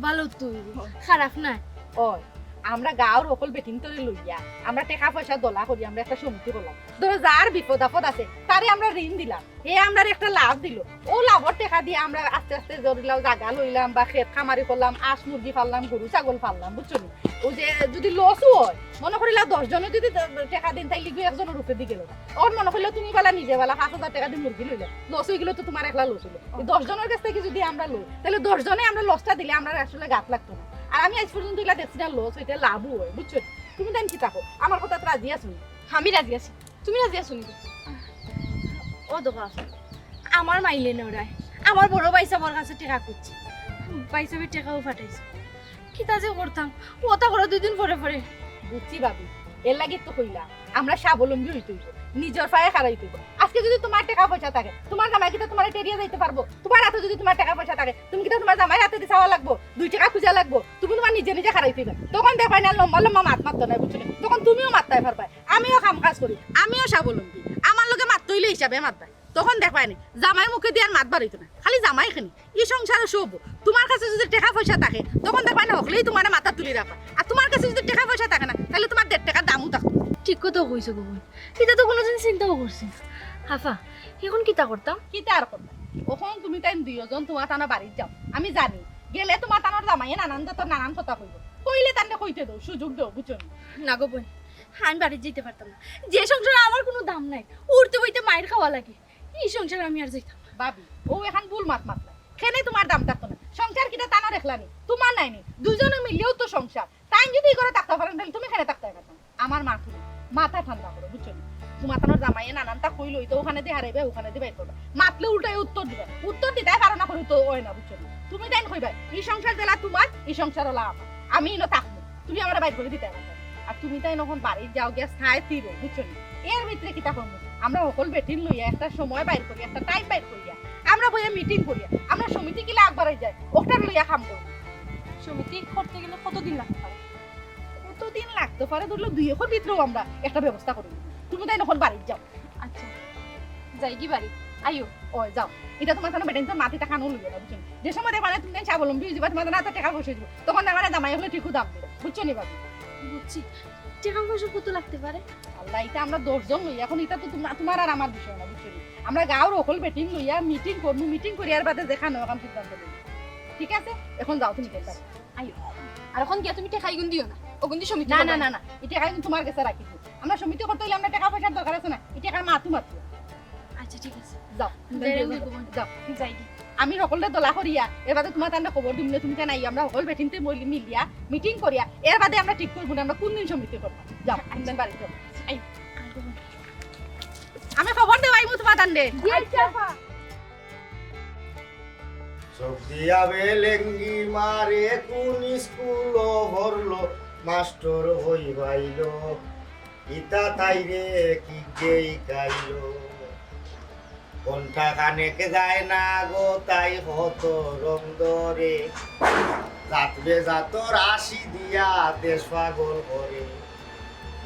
ভালা তো অইবো, খারাপ নায়। অয়, আমরা গাঁওর হকল বেটিন্তরে লইয়া আমরা টেকা পয়সা দলা করি আমরা একটা সমিতি করলাম। ধরো যার বিপদ আপদ আছে, তারে আমরা ঋণ দিলাম, হে আমরারে একটা লাভ দিলো, অউ লাভর টেকা দিয়া আমরা আস্তে আস্তে ধরিলাও জাগা লইলাম বা খেত খামারি করলাম, আঁস মুরগি পাললাম, গরু ছাগল পাললাম, বুঝছো নি? অউ যে যুদি লসও অয়, মনো করিলাও দশ জনে যুদি টেকা দেইন, তাইলে গিয়া একজনর উপরেদি গেলো। অখন মনো করিলাও তুমি বালা নিজে বালা পাঁচ হাজার টেকা দি মুরগি লইলায়, লস অইগেলো তো তুমার একলা লস অইলো। ই দশ জনর গেছ থাকি যুদি আমরা লই, তাইলে দশ জনে আমরা লসটা দিলে আমরার আসলে গাত লাগতো না। আর আমি আইজ পর্যন্ত ইলা দেখছি না লস অইতে লাভও অয়, বুঝছো নি? তুমি তাইন কিতা কও, আমার কথাত রাজি আছো নি? আমি রাজি আছি। তুমি রাজি আছো নি? ও দোকা, আমার মাইলে নড়ায়, আমার বড় ভাইসাবর কাছে টেকা খুজছি, ভাইসাবে টেকাও পাঠাইছে। কিতা যে করতাম, অতা করো দুই দিন পরে পরে। বুঝছি ভাবি, এরলাগি তো কইলাম, আমরা স্বাবলম্বী অইতে অইবো, নিজর পায়ে খাড়াইতে অইবো। আইজকে যুদি তুমার টেকা পয়সা থাকে, তুমার জামাই কিতা তুমারে টেরিয়া যাইতে পারবো? তুমার আতো যুদি তুমার টেকা পয়সা থাকে, তুমি কিতা তুমার জামাইর আতেদি চাওয়া লাগবো, দুই টেকা খুজা লাগবো? তুমি তুমার নিজে নিজে খাড়াইতে অইবা। তখন দেখবায় না লম্বা লম্বা মাত মাততো নায়, বুঝছো নি? তখন তুমিও মাততায় পারবায়। আমিও কাম কাজ করি, আমিও স্বাবলম্বী, আমার লগে মাততে অইলে হিসাবে মাতবায়। তখন দেখবায় নি, জামাইর মুখেদি আর মাত বার অইতো না, খালি জামাই কেনে। ই সংসারো সব, তুমার কাছে যুদি টেকা পয়সা থাকে, তখন দেখবায় নি হকলেই তুমারে মাথাত তুলি রাখবা। আর তুমার কাছে যুদি টেকা পয়সা থাকে না, তাইলে তুমার দেড় টেকার দামও থাকতো না। ঠিক কথা কইছো গো বইন, ইতা তো কুনুদিন চিন্তাও করছি না। আফা, অখন কিতা করতাম? কিতা আর করতাম? অখন তুমি তাইন দুইওজন তুমার তানর বাড়িত যাও, আমি জানি। গেলে তুমার তানর জামাইয়ে নানান জাতর নানান কথা কইবো, কইলে তানরে কইতে দেও, সুযোগ দেও, বুঝছো নি? না গো বইন, আমি বাড়িত যাইতে পারতাম না। যে সংসারো আমার কুনু দাম নাই, উঠতে বইতে মাইর খাওয়া লাগে, ই সংসারো আমি আর যাইতাম না। ভাবি, অউ একখান ভুল মাত মাতলায়। কেনে তুমার দাম থাকতো না? সংসার কিতা তানর একলা নি? তুমার নায় নি? দুইজনে মিলিয়াউ তো সংসার। তাইন যুদি ই ঘরো থাকতা পারইন, তাইলে তুমি কেনে থাকতায় পারতায় না? আমার মাত হুনো, মাথা ঠান্ডা করো, বুঝছো নি? তুমার তানর জামাইয়ে নানানতা কইলো, ইতা অখানেদি হারাইবা, অখানেদি বাইর করবা। মাতলে উল্টায় উত্তর দিবা। উত্তর দিতায় পারো না করি তো অয় না, বুঝছো নি? তুমি তাইন কইবায়, ই সংসার যেলা তুমার, ই সংসার অলা আমার। আমি ইনো থাকমু। তুমি আমারে বাইর করি দিতায় পারতায় না। আর তুমি তাইন অখন বাড়িত যাও গিয়া ছায় তিরো, বুঝছো নি? এর ভিতরে কিতা করমু? আমরা হকল বেটিন লইয়া একটা সময় বাইর করি, একটা টাইম বাইর করিয়া আমরা বইয়া মিটিং করিয়া আমরা সমিতি কিলা আগবাড়াই যায়, অকটারে লইয়া কাম করমু। সমিতি করতে গেলে কতদিন লাগতে পারে? কতদিন লাগতে পারে? ধরলে দুই একর ভিতরেউ আমরা একটা ব্যবস্থা করি। তুমি তাইন অখন বাড়িত যাও। আচ্ছা, যাইগি বাড়িত, আইও। অয়, যাও। ইতা তুমার তানর বেটাইন্তর মাত ইতা কানো লইও না, বুঝছো নি? যে সময় দেখবায় না তুমি তাইন স্বাবলম্বী অইযিবা, তুমার তানর আতো টেকা পয়সা অইযিবো, তখন দেখবায় না জামাই অকলে ঠিকউ দাম দিবা, বুঝছো নি ভাবি? বুঝছি। টেকা পয়সা কত লাগতে পারে? আল্লাহ, ইতা আমরা দশ জন লই, অখন ইতা তো তুমা-, তুমার আর আমার বিষয় না, বুঝছো নি? আমরা গাঁওর হকল বেটিন লইয়া মিটিং করমু, মিটিং করিয়া এর বাদে যেখান অখান সিদ্ধান্ত লইমু। ঠিক আছে? অখন যাও তুমি। আইও। আর অখন গিয়া তুমি টেকা ইগুন দিও না, অগুন দি সমিতি না, করবা। না, না, না, ই টেকা ইগুন তুমার গেছে রাখি দিও। আমরা সমিতি করতে অইলে আমরা টেকা পয়সার দরকার আছে না, ই টেকার মাতু মাতু। আচ্ছা, ঠিক আছে। যাও, যাই, যাও, যাই। যাও। যাইগি। আমি হকলরে দলা করিয়া, এর বাদে তুমার তানরে খবর দিমু নে, তুমি তাইন আইও, আমরা হকল বেটিন্তে মিলি-, মিলিয়া, মিটিং করিয়া, এর বাদে আমরা ঠিক করমু নে আমরা কুন দিন সমিতি করমু। যাও, আচ্ছা। তুমি তাইন বাড়িত যাও। আই। আমি খবর দেওয়াইমু তুমার তানরে। জি, আচ্ছা। চোখ দিয়া বেলেঙ্গি মারে কুন স্কুলো পড়লো, মাস্টর হই বাইলো। ইতা তাইরে কিগে হিকাইলো? ঘন্টা খানেক যায় না গো, তাই কত রং ধরে। জাত বেজাতর আসি দিয়া দেশ পাগল করে।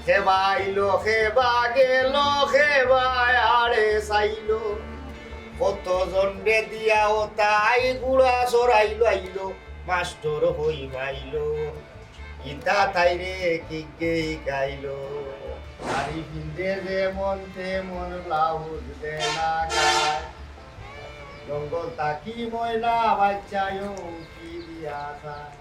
খেবা আইলো, খেবা গেলো, খেবা আরে চাইলো। কত জনরে দিয়া ও তাই গুড়া চড়াইলো আইলো, মাস্টর হই মাইলো। ইতা তাইরে কিগে হিকাইলো? শাড়ি পিন্দে যেমন তেমন ব্লাউজ দেনা গায়। জঙ্গল থাকি ময়না বাইচ্চায়ও কি দিয়া যায়।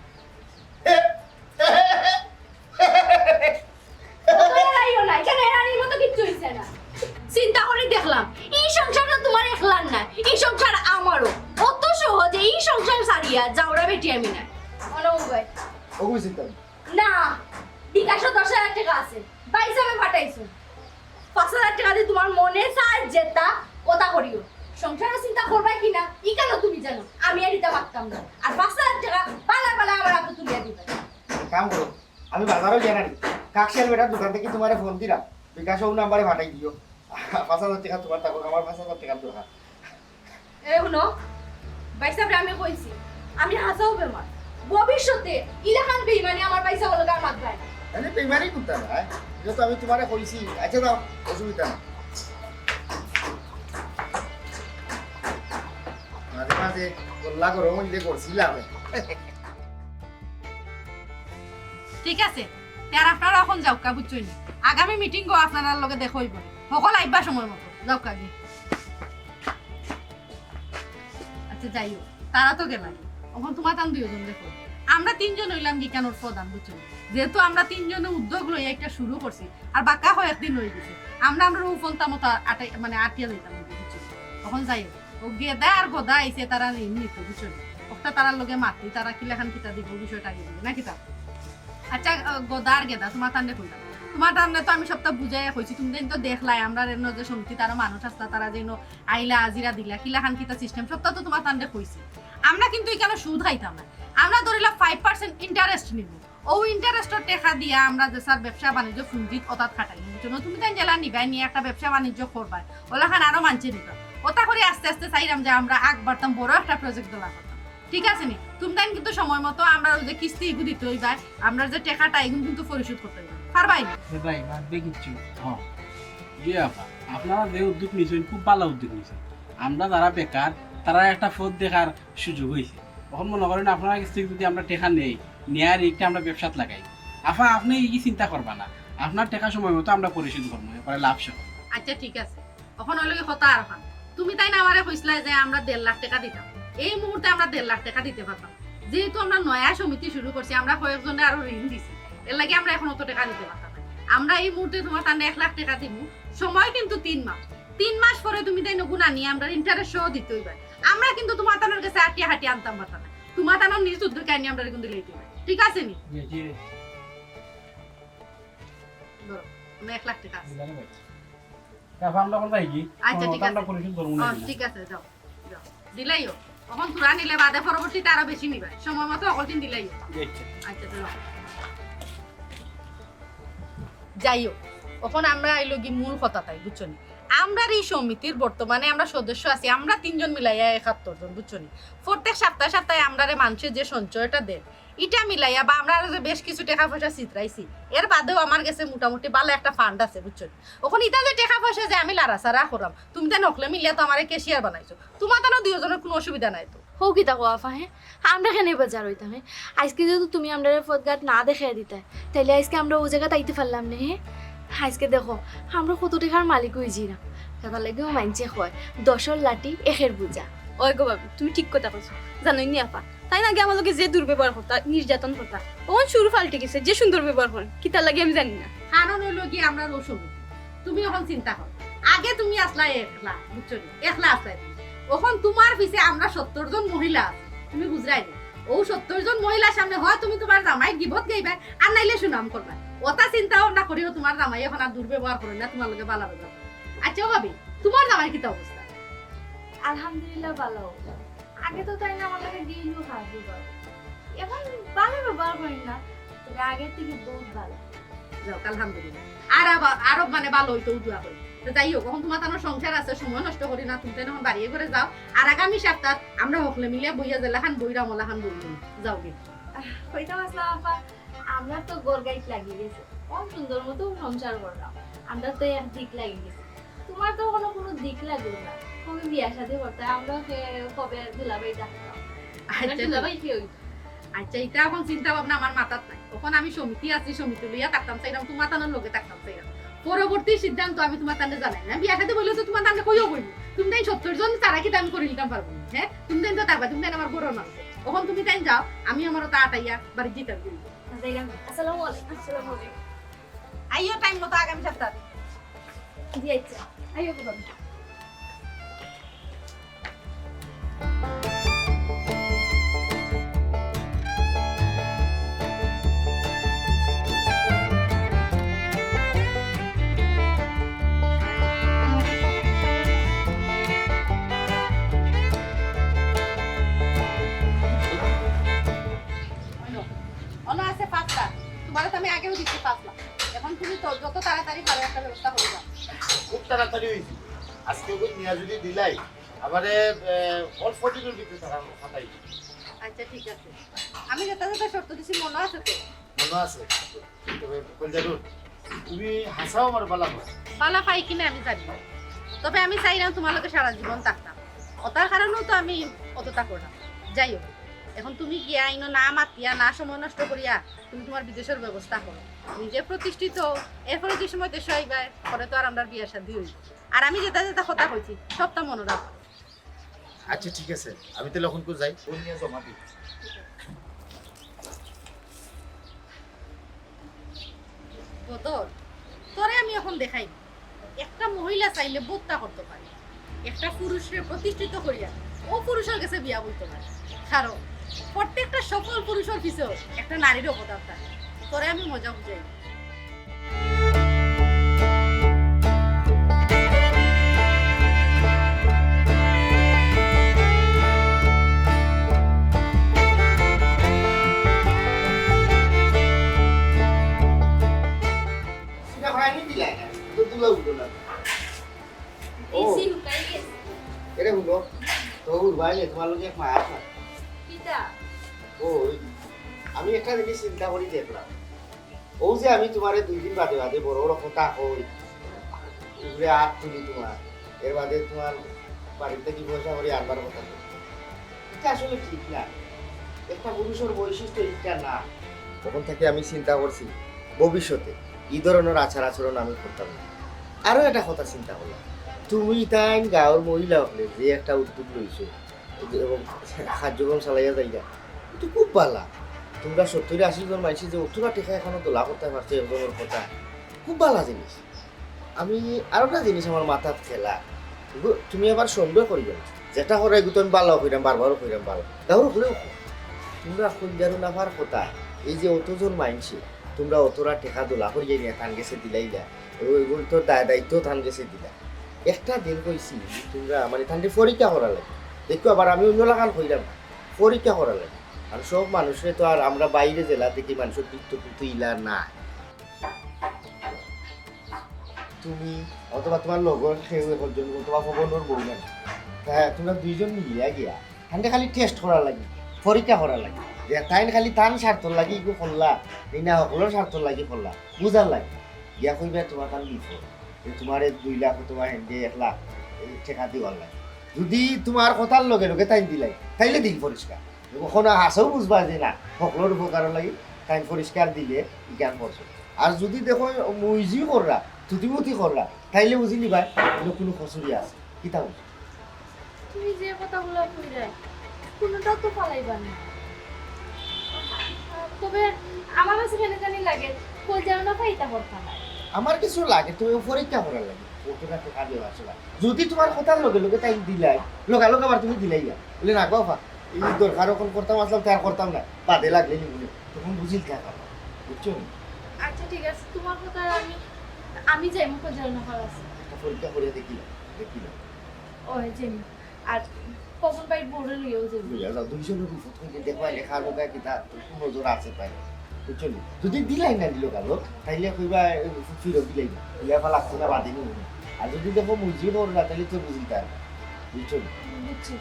চিন্তা করি দেখলাম, ই সংসার তো তুমার একলার না, ই সংসার আমারও। অত সহজে ই সংসার আমি নাই। অনো ভাই। ওগু চিন্তা না। না, বিকাশো দশ হাজার টেকা আছে, ভাইসাবে পাঠাইছো। পাঁচ হাজার টেকা দি তুমার মনে চায় যেতা অতা করিও। সংসারর চিন্তা করবায় কি না, ইখানও তুমি জানো, আমি আর ইতা পারতাম না। আর পাঁচ হাজার টেকা বালা বালা আমার আতো তুলিয়া দিবায়। কাম করো, আমি বাজারো যাই না নি। কাকশিয়াল বেটার দোকান থাকি তুমারে ফোন দিরাম, বিকাশো অউ নাম্বারে পাঠাই দিও। পাঁচ হাজার টেকা তুমার থাকউক, আমার পাঁচ হাজার টেকার দরকার। এ হুনো, ভাইসাবরে আমি কইছি, আমি হাছাউ বেমার। ভবিষ্যতে ইলাখান বেইমানি আমার ভাইসাবর লগে আর মাতবায় না। আরে বেইমানি কুনতা নায়, ইটা তো আমি তুমারে কইছি। আচ্ছা দাও, অসুবিধা নাই। মাঝে মাঝে গল্লা গরম অইলে করছিলাম। ঠিক আছে, তে আর আপনারা অখন যাউক্কা, বুঝছইন নি? আগামী মিটিংও আপনারার লগে দেখা অইবো। হকল আইবা সময় মতো, যাউক্কা গি। আচ্ছা, যাই হোক, তারা তো গেলা। অখন তুমার তান দুইজন দেখো, আমরা তিনজন অইলাম গি ইখানর প্রধান, বুঝছইন নি? যেহেতু আমরা তিনজনে উদ্যোগ লইয়া একটা শুরু করছি, আর বাক্কা কয়েকদিন অই গেছে, আমরা, আমরা অউ ফন্তা মতো আটাই, মানে, আটিয়া যাইতাম, বুঝছইন নি? অখন যাই হোক, অউ গেদা আর গদা আইছে, তারা ঋণ নিতো, বুঝছইন নি? অখটা তারার লগে মাতি, তারা কিলাখান কিতা দিবো, বিষয়টা আগে দিবো, না কিতা? আচ্ছা, আহ, গদা আর গেদা, তুমার তানরে কইলাম। তুমার তানরে তো আমি সবটা বুঝাইয়া কইছি, তুমি তো দেখলায়, আমরার এনো যে সমিতিত আরো মানুষ আছলা, তারা যেন আইলা, হাজিরা দিলা, কিলাখান কিতা system, সবটা তো তুমার তানরে কইছি। আমরা কিন্তু ইখানো সুদ খাইতাম না, আমরা ধরিলা five percent interest নিমু। অউ interest-র টেকা দিয়া আমরা যে স্যার ব্যবসা বাণিজ্য পুঞ্জিত অতাত খাটাইমু, বুঝছো নি? তুমি তাইন যেলা নিবায়, নিয়া একটা ব্যবসা বাণিজ্য করবায়, অলাখান আরো মানষে নিবা। অতা করি আস্তে আস্তে চাইরাম যে আমরা আগ বাড়তাম, বড় একটা project ধরা করতাম। ঠিক আছে নি? তুমি তাইন কিন্তু সময় মতো আমরার অউ যে কিস্তি ইগু দিতে অইবায়, আমরার যে টেকাটা ইগুন কিন্তু পরিশোধ করতে অইবায়। পারবায় নি? এ ভাই, মাতবে কিচ্ছু। হ্যাঁ। জি আপা, আপনারা যে উদ্যোগ নিছইন, খুব ভালা উদ্যোগ নিছইন। আমরা যারা বেকার, তারার একটা পথ দেখার সুযোগ অইছে। অখন মনো করইন আপনারার গেছ থাকি যুদি আমরা টেকা নেই, নেয়ার ইটা আমরা ব্যবসাত লাগাই। আফা, আপনে ই চিন্তা করবা না, আপনার টেকা সময় মতো আমরা পরিশোধ করমু, এরপরে লাভ সহ। আচ্ছা, ঠিক আছে। অখন অইলো গি কথা আরোখান। তুমি তাইন আমারে কইছলায় যে আমরা দেড় লাখ টেকা দিতাম। এই মুহূর্তে আমরা দেড় লাখ টেকা দিতে পারতাম। যেহেতু আমরা নয়া সমিতি শুরু করছি, আমরা কয়েকজনরে আরো ঋণ দিছি। এরলাগি আমরা অখন অত টেকা দিতে পারতাম না। আমরা এই মুহূর্তে তুমার তানরে এক লাখ টেকা দিমু। সময় কিন্তু তিন মাস। তিন মাস পরে তুমি তাইন অগুন আনিয়া আমরারে interest সহ দিতে অইবায়। আমরা কিন্তু তুমার তানর গেছে আটিয়া হাটিয়া আনতাম পারতাম না। তুমার তানর নিজ উদ্যোগে আনিয়া আমরারে কিন্তু দিলেই দিবায়। ঠিক আছে নি? জি, জি। ধরো, তুমার এক লাখ টেকা আছে। বুঝলাম ভাই। তা আমরা অখন যাই গি? আচ্ছা, ঠিক আছে। আমরা পরিশোধ করমু না। ও, ঠিক আছে, যাও, যাও। দিলাইও। অখন থুড়া নিলে বাদে পরবর্তীতে আরো বেশি নিবায়। সময় মতো হকলটিন দিলাইও। জি, আচ্ছা। আচ্ছা, চলো। যাই হোক, অখন আমরা আইলো গি মূল কথাটাই, বুঝছো নি? আমরার ই সমিতির বর্তমানে আমরা সদস্য আছি, আমরা তিনজন মিলাইয়া একাত্তর জন, বুঝছো নি? প্রত্যেক সপ্তাহে সপ্তাহে আমরারে মানষে যে সঞ্চয়টা দেয়, ইটা মিলাইয়া বা আমরা আরো যে বেশ কিছু টেকা পয়সা ছিতরাইছি, এর বাদেও আমার গেছে মোটামুটি ভালা একটা fund আছে, বুঝছো নি? অখন ইতা যে টেকা পয়সা যে আমি লাড়াচাড়া করাম, তুমি তাইন হকলে মিলিয়া তো আমারে cashier বানাইছো, তুমার তানর দুইওজনর কুনু অসুবিধা নাই তো। হউ কিতা কও আফা, হে? আমরা কেনে বেজার অইতাম, হে? আইজকে যেহেতু তুমি আমরারে পথঘাট না দেখাইয়া দিতায়, তাইলে আইজকে আমরা অউ জাগাত আইতে পারলাম নে, হে? আইজকে দেখো, আমরা কত টেকার মালিক অইযিরাম। তার লাগিও মানষে কয়, "দশর লাঠি, একের বুঝা।" ওই গো ভাবি, তুমি ঠিক কথা কইছো। জানোইন নি আফা, তাইন আগে আমার লগে যে দুর্ব্যবহার করতা, নির্যাতন করতা, অখন সুর পাল্টি গেছে, যে সুন্দর ব্যবহার করইন, কিতার লাগি আমি জানি না। কারণ অইলো গি আমরার অউ সমিতি। তুমি অখন চিন্তা করো, আগে তুমি আছলায় একলা, বুঝছো নি? একলা আছলায় তুমি। অখন তুমার পিছে আমরা সত্তর জন মহিলা আছি, তুমি বুঝরায় নি? অউ সত্তর জন মহিলার সামনে হয় তুমি তুমার জামাইর গিবত গাইবায়, আর নাইলে সুনাম করবায়। অতা চিন্তা ভাবনা করিও তুমার জামাই অখন আর দুর্ব্যবহার করইন না, তুমার লগে ভালা ব্যবহার করইন। আচ্ছা ও ভাবি, তুমার জামাইর কিতা অবস্থা? আলহামদুলিল্লাহ, ভালা। আগে তো তাইন আমার লগে গেইলও খারাপ ব্যবহার, অখন ভালা ব্যবহার করইন না, তবে আগের থাকি বউত ভালা। যাউক, আলহামদুলিল্লাহ। আর আবা-, আরো মানে ভালা অইতো দোয়া করি। তো যাই হোক, অখন তুমার তানর সংসার আছে, সময় নষ্ট করি না, তুমি তাইন অখন বাড়িয়ে ঘরে যাও। আর আগামী সপ্তাহ আমরা হকলে মিলিয়া বইয়া যেলাখান বইরাম অলাখান বইমু। যাও গি। আহ, কইতাম আছলাম আফা, আমরা তো ঘর গাইত লাগি গেছে, অখন সুন্দর মতো সংসার করলাম, আমরা তো এক দিক লাগি গেছি। তুমার তো অখনো কুনু দিক লাগলো না, কবে বিয়া শাদী করতায়, আমরা কে-, কবে দুলাভাই ডাকতাম। আচ্ছা, দুলাভাই কি অইতো? আচ্ছা, ইতা অখন চিন্তা ভাবনা আমার মাথাত নাই। অখন আমি সমিতি আছি, সমিতি লইয়া থাকতাম চাইরাম, তুমার তানর লগে থাকতাম চাইরাম। পরবর্তী সিদ্ধান্ত আমি তুমার তানরে জানাইমু। বিয়া শাদী অইলে তো তুমার তানরে কইও কইমু। তুমি তাইন সত্তর জন ছাড়া কিতা আমি করি নিতাম পারমু নি, হে? তুমি তাইন তো থাকবায়, তুমি তাইন আমার ঘরর মানুষ। অখন তুমি তাইন যাও, আমি আমার অতা আটাইয়া বাড়িত যাইতাম। যাইরাম। আসসালামু আলাইকুম। আসসালামু আলাইকুম। আইও time মতো আগামী সপ্তাহ। জি আচ্ছা, আইও গো ভাবি। তাড়াতাড়ি অইছে। আজকে ওই নিয়া যদি দিলাই, আমারে, এ, অল্প দিনের ভিতরে তারা ফাটাই দিবে। আচ্ছা, ঠিক আছে। আমি যেটা যেটা শর্ত দিছি মনে আছে তো? মনে আছে। তবে কইলজারুন, তুমি হাছাউ আমার বালা পাও। বালা পাই কিনা আমি জানি না, তবে আমি চাইরাম তুমার লগে সারা জীবন থাকতাম। অতার কারণেউ তো আমি অততা করলাম। যাই হোক, এখন তুমি গিয়া ইনো না মাতিয়া, না সময় নষ্ট করিয়া তুমি তুমার বিদেশর ব্যবস্থা করো। নিজে প্রতিষ্ঠিত অও, এরপরে যে সময় দেশো আইবায়, পরে তো আর আমরার বিয়া শাদি অইবো। আর আমি যেটা যেটা কথা কইছি, সবটা মনো রাখো। আচ্ছা, ঠিক আছে, আমি তাইলে অখনকু যাই, ফোন নিয়া জমা দিই। বদর, তোরে আমি অখন দেখাইমু, একটা মহিলা চাইলে বউততা করতো পারে। একটা পুরুষরে প্রতিষ্ঠিত করিয়া অউ পুরুষর গেছে বিয়া বইতো পারে। কারণ প্রত্যেকটা সফল পুরুষর পিছেও একটা নারীর অবদান থাকে। তোরে আমি মজা বুঝাই। এটা হয়নি দিলাই না, তো তুলা উঠলো না। ও। এসি হুকাই গেছে। এরে হুনো, তো উঠবাই নে, তুমার লগে এক মাত আছে। কিতা? ও, ওই, আমি একটা জিনিস চিন্তা করি দেখলাম। অউ যে আমি তুমারে দুই দিন বাদে বাদে বড় বড় কথা কই, উপরে আত তুলি তুমার, এর বাদে তুমার বাড়িত থাকি পয়সা করি আনবার কথা কই। ইটা আসলে ঠিক না। একটা পুরুষর বৈশিষ্ট্য ইটা না। অখন থাকি আমি চিন্তা করছি, ভবিষ্যতে ই ধরনর আচার আচরণ আমি করতাম না। আরো একটা কথা চিন্তা করলাম, তুমি তাইন গাঁওর মহিলা অকলে যে একটা উদ্যোগ লইছো, এবং কার্যক্রম চালাইয়া যাইরা, ইটা খুব বালা। তুমরা সত্তইর আশি জন মানষে যে অতটা টেকা একখানো দোলা করতায় পারছো একজনর কথা, খুব বালা জিনিস। আমি আরোটা জিনিস আমার মাথাত খেলা, ইগু তুমি আবার সন্দেহ করিও না। যেটা কররায় ইগু তো আমি বালাউ কইরাম, বারবারও কইরাম, বালা। গাঁওর অকলেও কয়। তুমরা কইলজারুন আফার কথা, এই যে অতজন মানষে, তুমরা অতটা টেকা দোলা করিয়া নিয়া তান গেছে দিলাইলা, এবং ইগুর তো দায় দায়িত্ব তান গেছে দিলা। একটা দিন কইছি, তুমরা মানে তানরে পরীক্ষা করার লাগি। দেখো, আবার আমি অইন্য লাখান কইরাম না, পরীক্ষা করার লাগি। আর সব মানুষরে তো আর আমরা বাইরে জেলা থাকি মানুষর পিত্ত পুত্ত ইলা না। তুমি অথবা তুমার লগর কেউ একজন অথবা পবনর বউ না, হ্যাঁ, তুমরা দুইজন মিলিয়া গিয়া তানরে খালি টেস্ট করার লাগি, পরীক্ষা করার লাগি, যে তাইন খালি তান স্বার্থর লাগি ইগু করলা, নি না হকলর স্বার্থর লাগি করলা, বুঝার লাগি। গিয়া কইবা তুমার তান বিপদ, যে তুমারে দুই লাখ অথবা হেনরে এক লাখ এই টেকা দিবার লাগি। যুদি তুমার কথার লগে লগে তাইন দিলাই, তাইলে দিল পরিষ্কার। অখন হাছাউ বুঝবা যে না, হকলর উপকারর লাগি তাইন পরিষ্কার দিলে ইখান করছো। আর যুদি দেখো মুইজি কররা, তুতিমুতি কররা, তাইলে বুঝি নিবা, ইনো কুনু কসুরি আছে। কিতা বুঝো? তুমি যে কথাগুলা কইরায়, কুনুটাও তো ফালাইবার না। তবে আমার কাছে কেনে জানি লাগে, কইলজারুন আফা ইতা করতা নায়। আমার কিছু লাগে, তুমি পরীক্ষা করার লাগি। অতটা টেকা দিও আসলে। যুদি তুমার কথার লগে লগে তাইন দিলাই, লগালগ আবার তুমি দিলাইলা। বলে, "না গো আফা, ই দরকার অখন করতাম আছলাম, তে আর করতাম না। বাদে লাগলে নিমুনে।" তখন বুঝিল কে পারবা। বুঝছো নি? আচ্ছা, ঠিক আছে, তুমার কথা আমি, আমি যাইমু কইলজারুন আফার কাছে। একটা পরীক্ষা করিয়া দেখিলা, দেখিলা। ওই যাইমু। আর পবন ভাইর বউরে লইয়াও যাইমু। লইয়া যাও, দুইজনর বিপদ অইলে দেখবা, লেখার মুখে কিতা নজর আছে তাইন। বুঝছো নি? যুদি দিলাই না দিল গেল, তাইলে কইবা, "এ, ফিরত দিলাই না।" ইয়া ফা লাগতো না, বাদে নিমুনে। আর যুদি দেখো মুইজি কররা, তাইলে তো বুঝিল কে পারবা। বুঝছো নি? বুঝছি।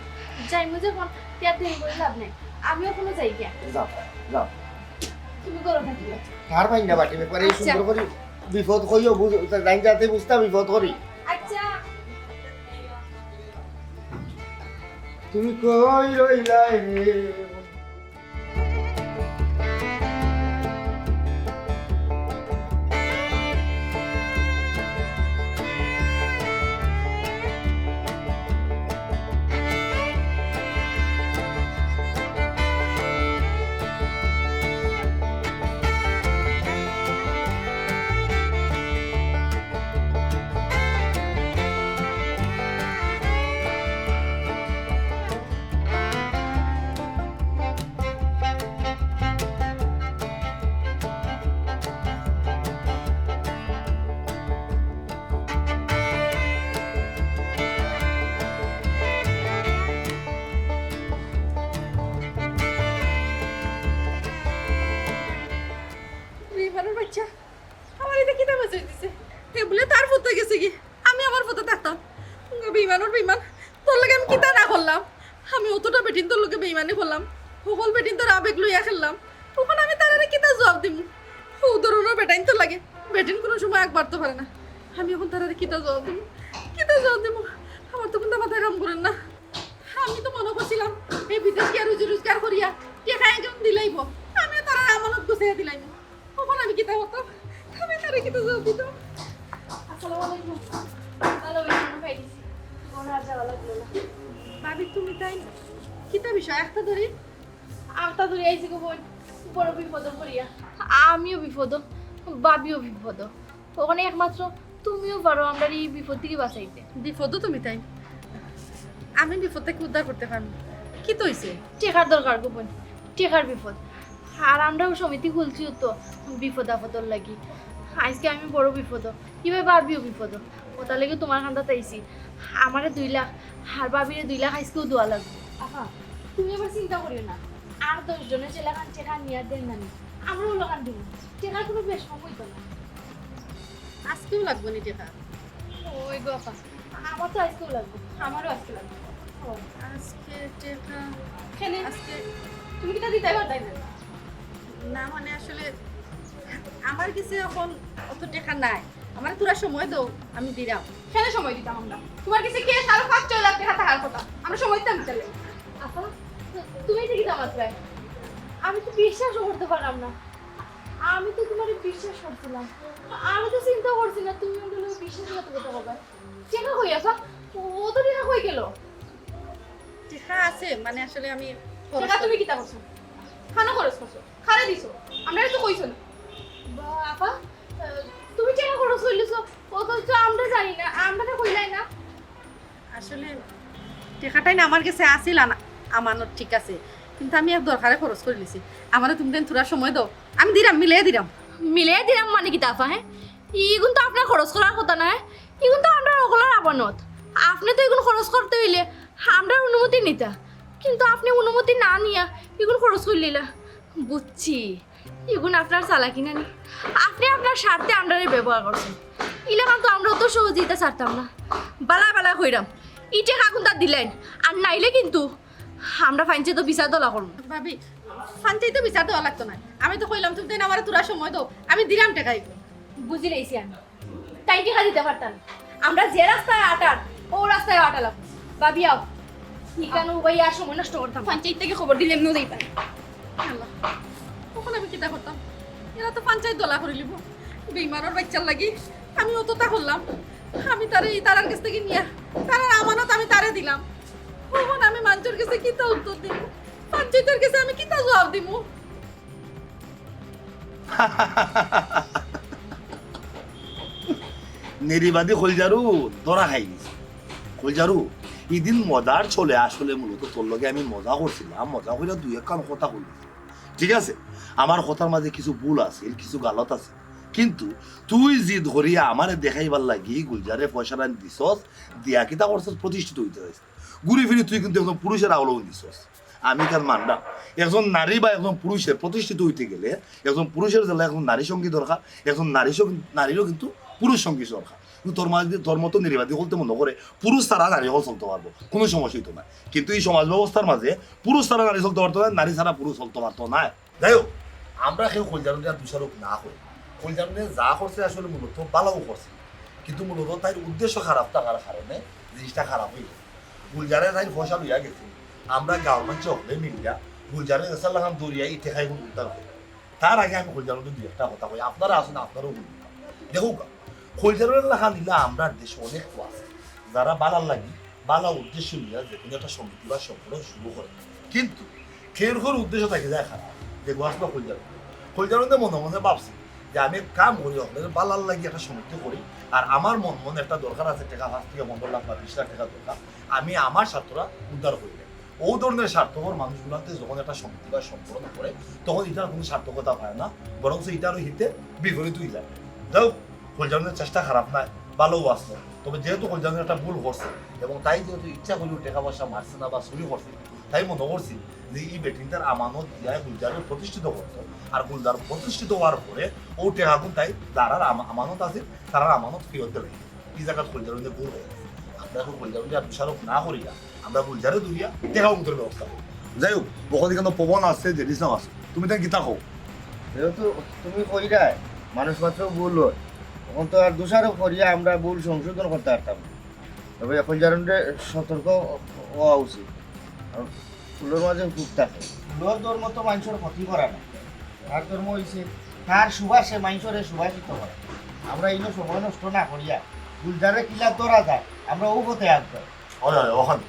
যাইমু যখন, তে আর দেরি করি লাভ নাই। আমিও কুনু যাই গিয়া। যাও, যাও। তুমি ঘরো থাকিও। তার ভাই না বাটি ব্যাপারে আচ্ছা। সুন্দর করি বিপদ কইও, বুঝ-, লাইন যাতে বুঝতা বিপদ করি। আচ্ছা। তুমি কই রইলায় রে? বেটিন্তর লগে বেইমানি করলাম, হকল বেটিন্তর আবেগ লইয়া খেললাম, অখন আমি তারারে কিতা জবাব দিমু? হউ ধরনর বেটাইন্তর লগে বেটিন কুনু সময় আগ বাড়তো পারে না। আমি অখন তারারে কিতা জবাব দিমু? কিতা জবাব দিমু? আমার তো কুনতা মাথায় কাম করের না। আমি তো মনো করছিলাম, এই বিদেশ গিয়া রুজি রোজগার করিয়া টেকা একজন দিলাইবো, আমিও তারার আমানত গুছাইয়া দিলাইমু। অখন আমি কিতা করতাম? আমি তারে কিতা জবাব দিতাম? আসসালামু আলাইকুম। ভালা অইছে, মনে পাই দিছি। মনে আর যাওয়া লাগলো না। ভাবি, তুমি তাইন কিতা বিষয়? আখতা ধরি। আখতা ধরি আইছি গো বইন, বড় বিপদো পড়িয়া। আমিও বিপদো, ভাবিও বিপদো। অখানে একমাত্র তুমিও পারো আমরারে ই বিপদ থাকি বাঁচাইতে। বিপদো তুমি তাইন? আমি বিপদ থাকি উদ্ধার করতে পারমু? কিতা অইছে? টেকার দরকার গো বইন, টেকার বিপদ। আর আমরাও সমিতি খুলছিও তো বিপদ আপদর লাগি। আইজকে আমি বড় বিপদো, ইবার ভাবিও বিপদো। অতার লাগি তুমার কান্দাত আইছি। আমারে দুই লাখ, আর ভাবিরে দুই লাখ আইজকেউ দেওয়া লাগবো। আফা, তুমি আবার চিন্তা করিও না। আর দশ জনে যেলাখান টেকা নিয়া দেইন না নি, আমরাও অলাখান দিমু। টেকার কুনু বেশকম অইতো না। আইজকেউ লাগবো নি টেকা? অয় গো আফা, আমার তো আইজকেউ লাগবো। আমারও আইজকে লাগবো। ও, আইজকে টেকা? কেনে? আইজকে তুমি কিতা দিতায় পারতায় না? না, মানে আসলে আমার গেছে অখন অত টেকা নাই। আমারে থুড়া সময় দেও, আমি দিরাম। কেনে সময় দিতাম আমরা? তুমার গেছে cash আরো পাঁচ ছয় লাখ টেকা থাকার কথা। আমরা সময় দিতাম কিতার লাগি? আফা, তুমি ইটা কিতা মাতরায়? আমি তো বিশ্বাসও করতে পারলাম না। আমি তো তুমারে বিশ্বাস করছিলাম। আমি তো চিন্তা করছি না তুমি অগুলো বিশ্বাসঘাতকতা করবায়। টেকা কই আফা? অত টেকা কই গেল? টেকা আছে, মানে আসলে আমি খরচ টেকা তুমি কিতা করছো? কানো খরচ করছো? কারে দিছো? আমরারে তো কইছো না। বা, আফা, আহ, তুমি টেকা খরচ করিলিছো, অথচ আমরা জানি না, আমরারে কইলায় না। আসলে টেকাটাইন আমার গেছে আছিল আনা-, আমানত, ঠিক আছে, কিন্তু আমি এক দরকারে খরচ করিলিছি। আমারে তুমরাইন থুড়া সময় দেও, আমি দিরাম, মিলাইয়া দিরাম। মিলাইয়া দিরাম মানে কিতা আফা, হে? ইগুন তো আপনার খরচ করার কথা নায়, ইগুন তো আমরার হকলর আমানত। আপনে তো ইগুন খরচ করতে অইলে আমরার অনুমতি নিতা, কিন্তু আপনে অনুমতি না নিয়া ইগুন খরচ করিলিলা। বুঝছি, ইগুন আপনার চালাকি নানি। আপনে আপনার স্বার্থে আমরারে ব্যবহার করছইন। ইলাখান তো আমরা অত সহজে ইতা ছাড়তাম না। বালা বালা কইরাম, ই টেকা কুন্তা দিলাইন, আর নাইলে কিন্তু আমরা পঞ্চায়েতো বিচার দেওয়া লাগবো। ভাবি, পঞ্চায়েতো বিচার দেওয়া লাগতো নায়। আমি তো কইলাম, তুমরাইন আমারে থুড়া সময় দেও, আমি দিরাম টেকা ইগুন। বুঝিলাইছি আমি। তাইন টেকা দিতা পারতা না। আমরা যে রাস্তায় আটার, অউ রাস্তায় আটা লাগবো। ভাবি আও। ইখানো উবাই আর সময় নষ্ট করতাম না। পঞ্চায়েত থাকি খবর দিলে এমনেও যাইবা। আল্লাহ, অখন আমি কিতা করতাম? এরা তো পঞ্চায়েত দলা করিলিবো। বেইমানর বাইচ্চার লাগি আমি অততা করলাম। আমি তারে ই তারার গেছ থাকি নিয়া, তারার আমানত আমি তারে দিলাম। অখন আমি মানষর গেছে কিতা উত্তর দিমু? পঞ্চায়েতর গেছে আমি কিতা জবাব দিমু? নেরিবাদী কইলজারু ধরা খাই গেছে। কইলজারু, ইদিন মজার ছলে আসলে মূলত তোর লগে আমি মজা করছিলাম, মজা কইরা দুই একখান কথা কইলাম। ঠিক আছে, আমার কথার মাঝে কিছু ভুল আছিল, কিছু গালত আছিল, কিন্তু তুই জিদ করিয়া আমারে দেখাইবার লাগি গুলজারে পয়সাটা দিছস, দিয়া কিতা করছস, প্রতিষ্ঠিত অইতে চাইছস। ঘুরি ফিরি তুই কিন্তু একজন পুরুষর আওলাও নিছস। আমি ইখান মানরাম, একজন নারী বা একজন পুরুষর প্রতিষ্ঠিত অইতে গেলে একজন পুরুষর যেলা একজন নারী সঙ্গী দরকার, একজন নারী সঙ্গী, নারীরও কিন্তু পুরুষ সঙ্গী দরকার। কিন্তু তোর মাঝে, তোর মতো নেরিবাদী অকলতে মনো করে পুরুষ ছাড়া নারী অকল চলতে পারবো, কুনু সমস্যা অইতো নায়। কিন্তু ই সমাজ ব্যবস্থার মাঝে পুরুষ ছাড়া নারী চলতে পারতো নায়, নারী ছাড়া পুরুষ চলতে পারতো নায়। যাই হোক, আমরা কেউ কইলজারুরে আর দোষারোপ না করি। কইলজারু যা করছে আসলে মূলত ভালাউ করছে, কিন্তু মূলত তাইর উদ্দেশ্য খারাপ থাকার কারণে জিনিসটা খারাপ অইছে। গুলজারে তাইন পয়সা লইয়া গেছে, আমরা গাঁওর মানষে হকলে মিলিয়া গুলজারে যেলাখান দৌড়িয়া ই টেকা ইগুন উদ্ধার করি। তার আগে আমি কইলজারুরে দুই একটা কথা কই, আপনারা আছইন, আপনারাও হুনইন। দেখউক্কা, কইলজারুর লাখান ইলা আমরার দেশো অনেক আছে, যারা ভালার লাগি, ভালা উদ্দেশ্য নিয়া যেকুনু একটা সমিতি বা সংগঠন শুরু করে, কিন্তু কেউর কেউর উদ্দেশ্য থাকি যায় খারাপ। দেখো আসলে কইলজারু, কইলজারুয়ে মনে মনে ভাবছে যে আমি এক কাম করি, হকলর ভালার লাগি একটা সমিতি করি, আর আমার মনে মনে একটা দরকার আছে, টেকা পাঁচ থাকি পনরো লাখ বা বিশ লাখ টেকা দরকার, আমি আমার স্বার্থটা উদ্ধার করি। অউ ধরনের স্বার্থপর মানুষগুলাতে যখন একটা সমিতি বা সংগঠন করে, তখন ইটার কুনু সার্থকতা পায় না, বরং ইটারও হিতে বিপরীত অই যায়। যাই হোক, কইলজারুর চেষ্টা খারাপ নায়, ভালাউ আছে। তবে যেহেতু কইলজারু একটা ভুল করছে এবং তাই যেহেতু ইচ্ছা করিও টেকা পয়সা মারছে না বা চুরি করছে, তাই মনো করছি যে ই বেটিন্তার আমানত দিয়া গুলজারে প্রতিষ্ঠিত করতো, আর গুলজার প্রতিষ্ঠিত অওয়ার পরে অউ টেকাগুন তাই যারার আমা-, আমানত আছে, তারার আমানত ফিরত দিলাইবো। ই জাগাত কইলজারুয়ে ভুল অইছে। আমরা অখন কইলজারুরে আর দোষারোপ না করিয়া আমরা গুলজারে ধরিয়া টেকা মুক্তর ব্যবস্থা করবো। যাই হোক, অখন ইখানো পবন আছে, জেডি সাব আছে, তুমি তাইন কিতা কও? যেহেতু তুমি কইরায়, মানুষ মাত্র ভুল হয়, অখন তো আর দোষারোপ করিয়া আমরা ভুল সংশোধন করতাম পারতাম না। তবে অখন যারুনরে সতর্ক হওয়া উচিত, কারণ ফুলর মাঝে হুক থাকে। ফুলর ধর্ম তো মানষর ক্ষতি করা না, তার ধর্ম অইছে তার সুবাসে মানষরে সুবাসিত করা। আমরা ইনো সময় নষ্ট না করিয়া গুলজারে কিলা ধরা যায়, আমরা অউ পথে আগাই। হয়, হয়, অখান।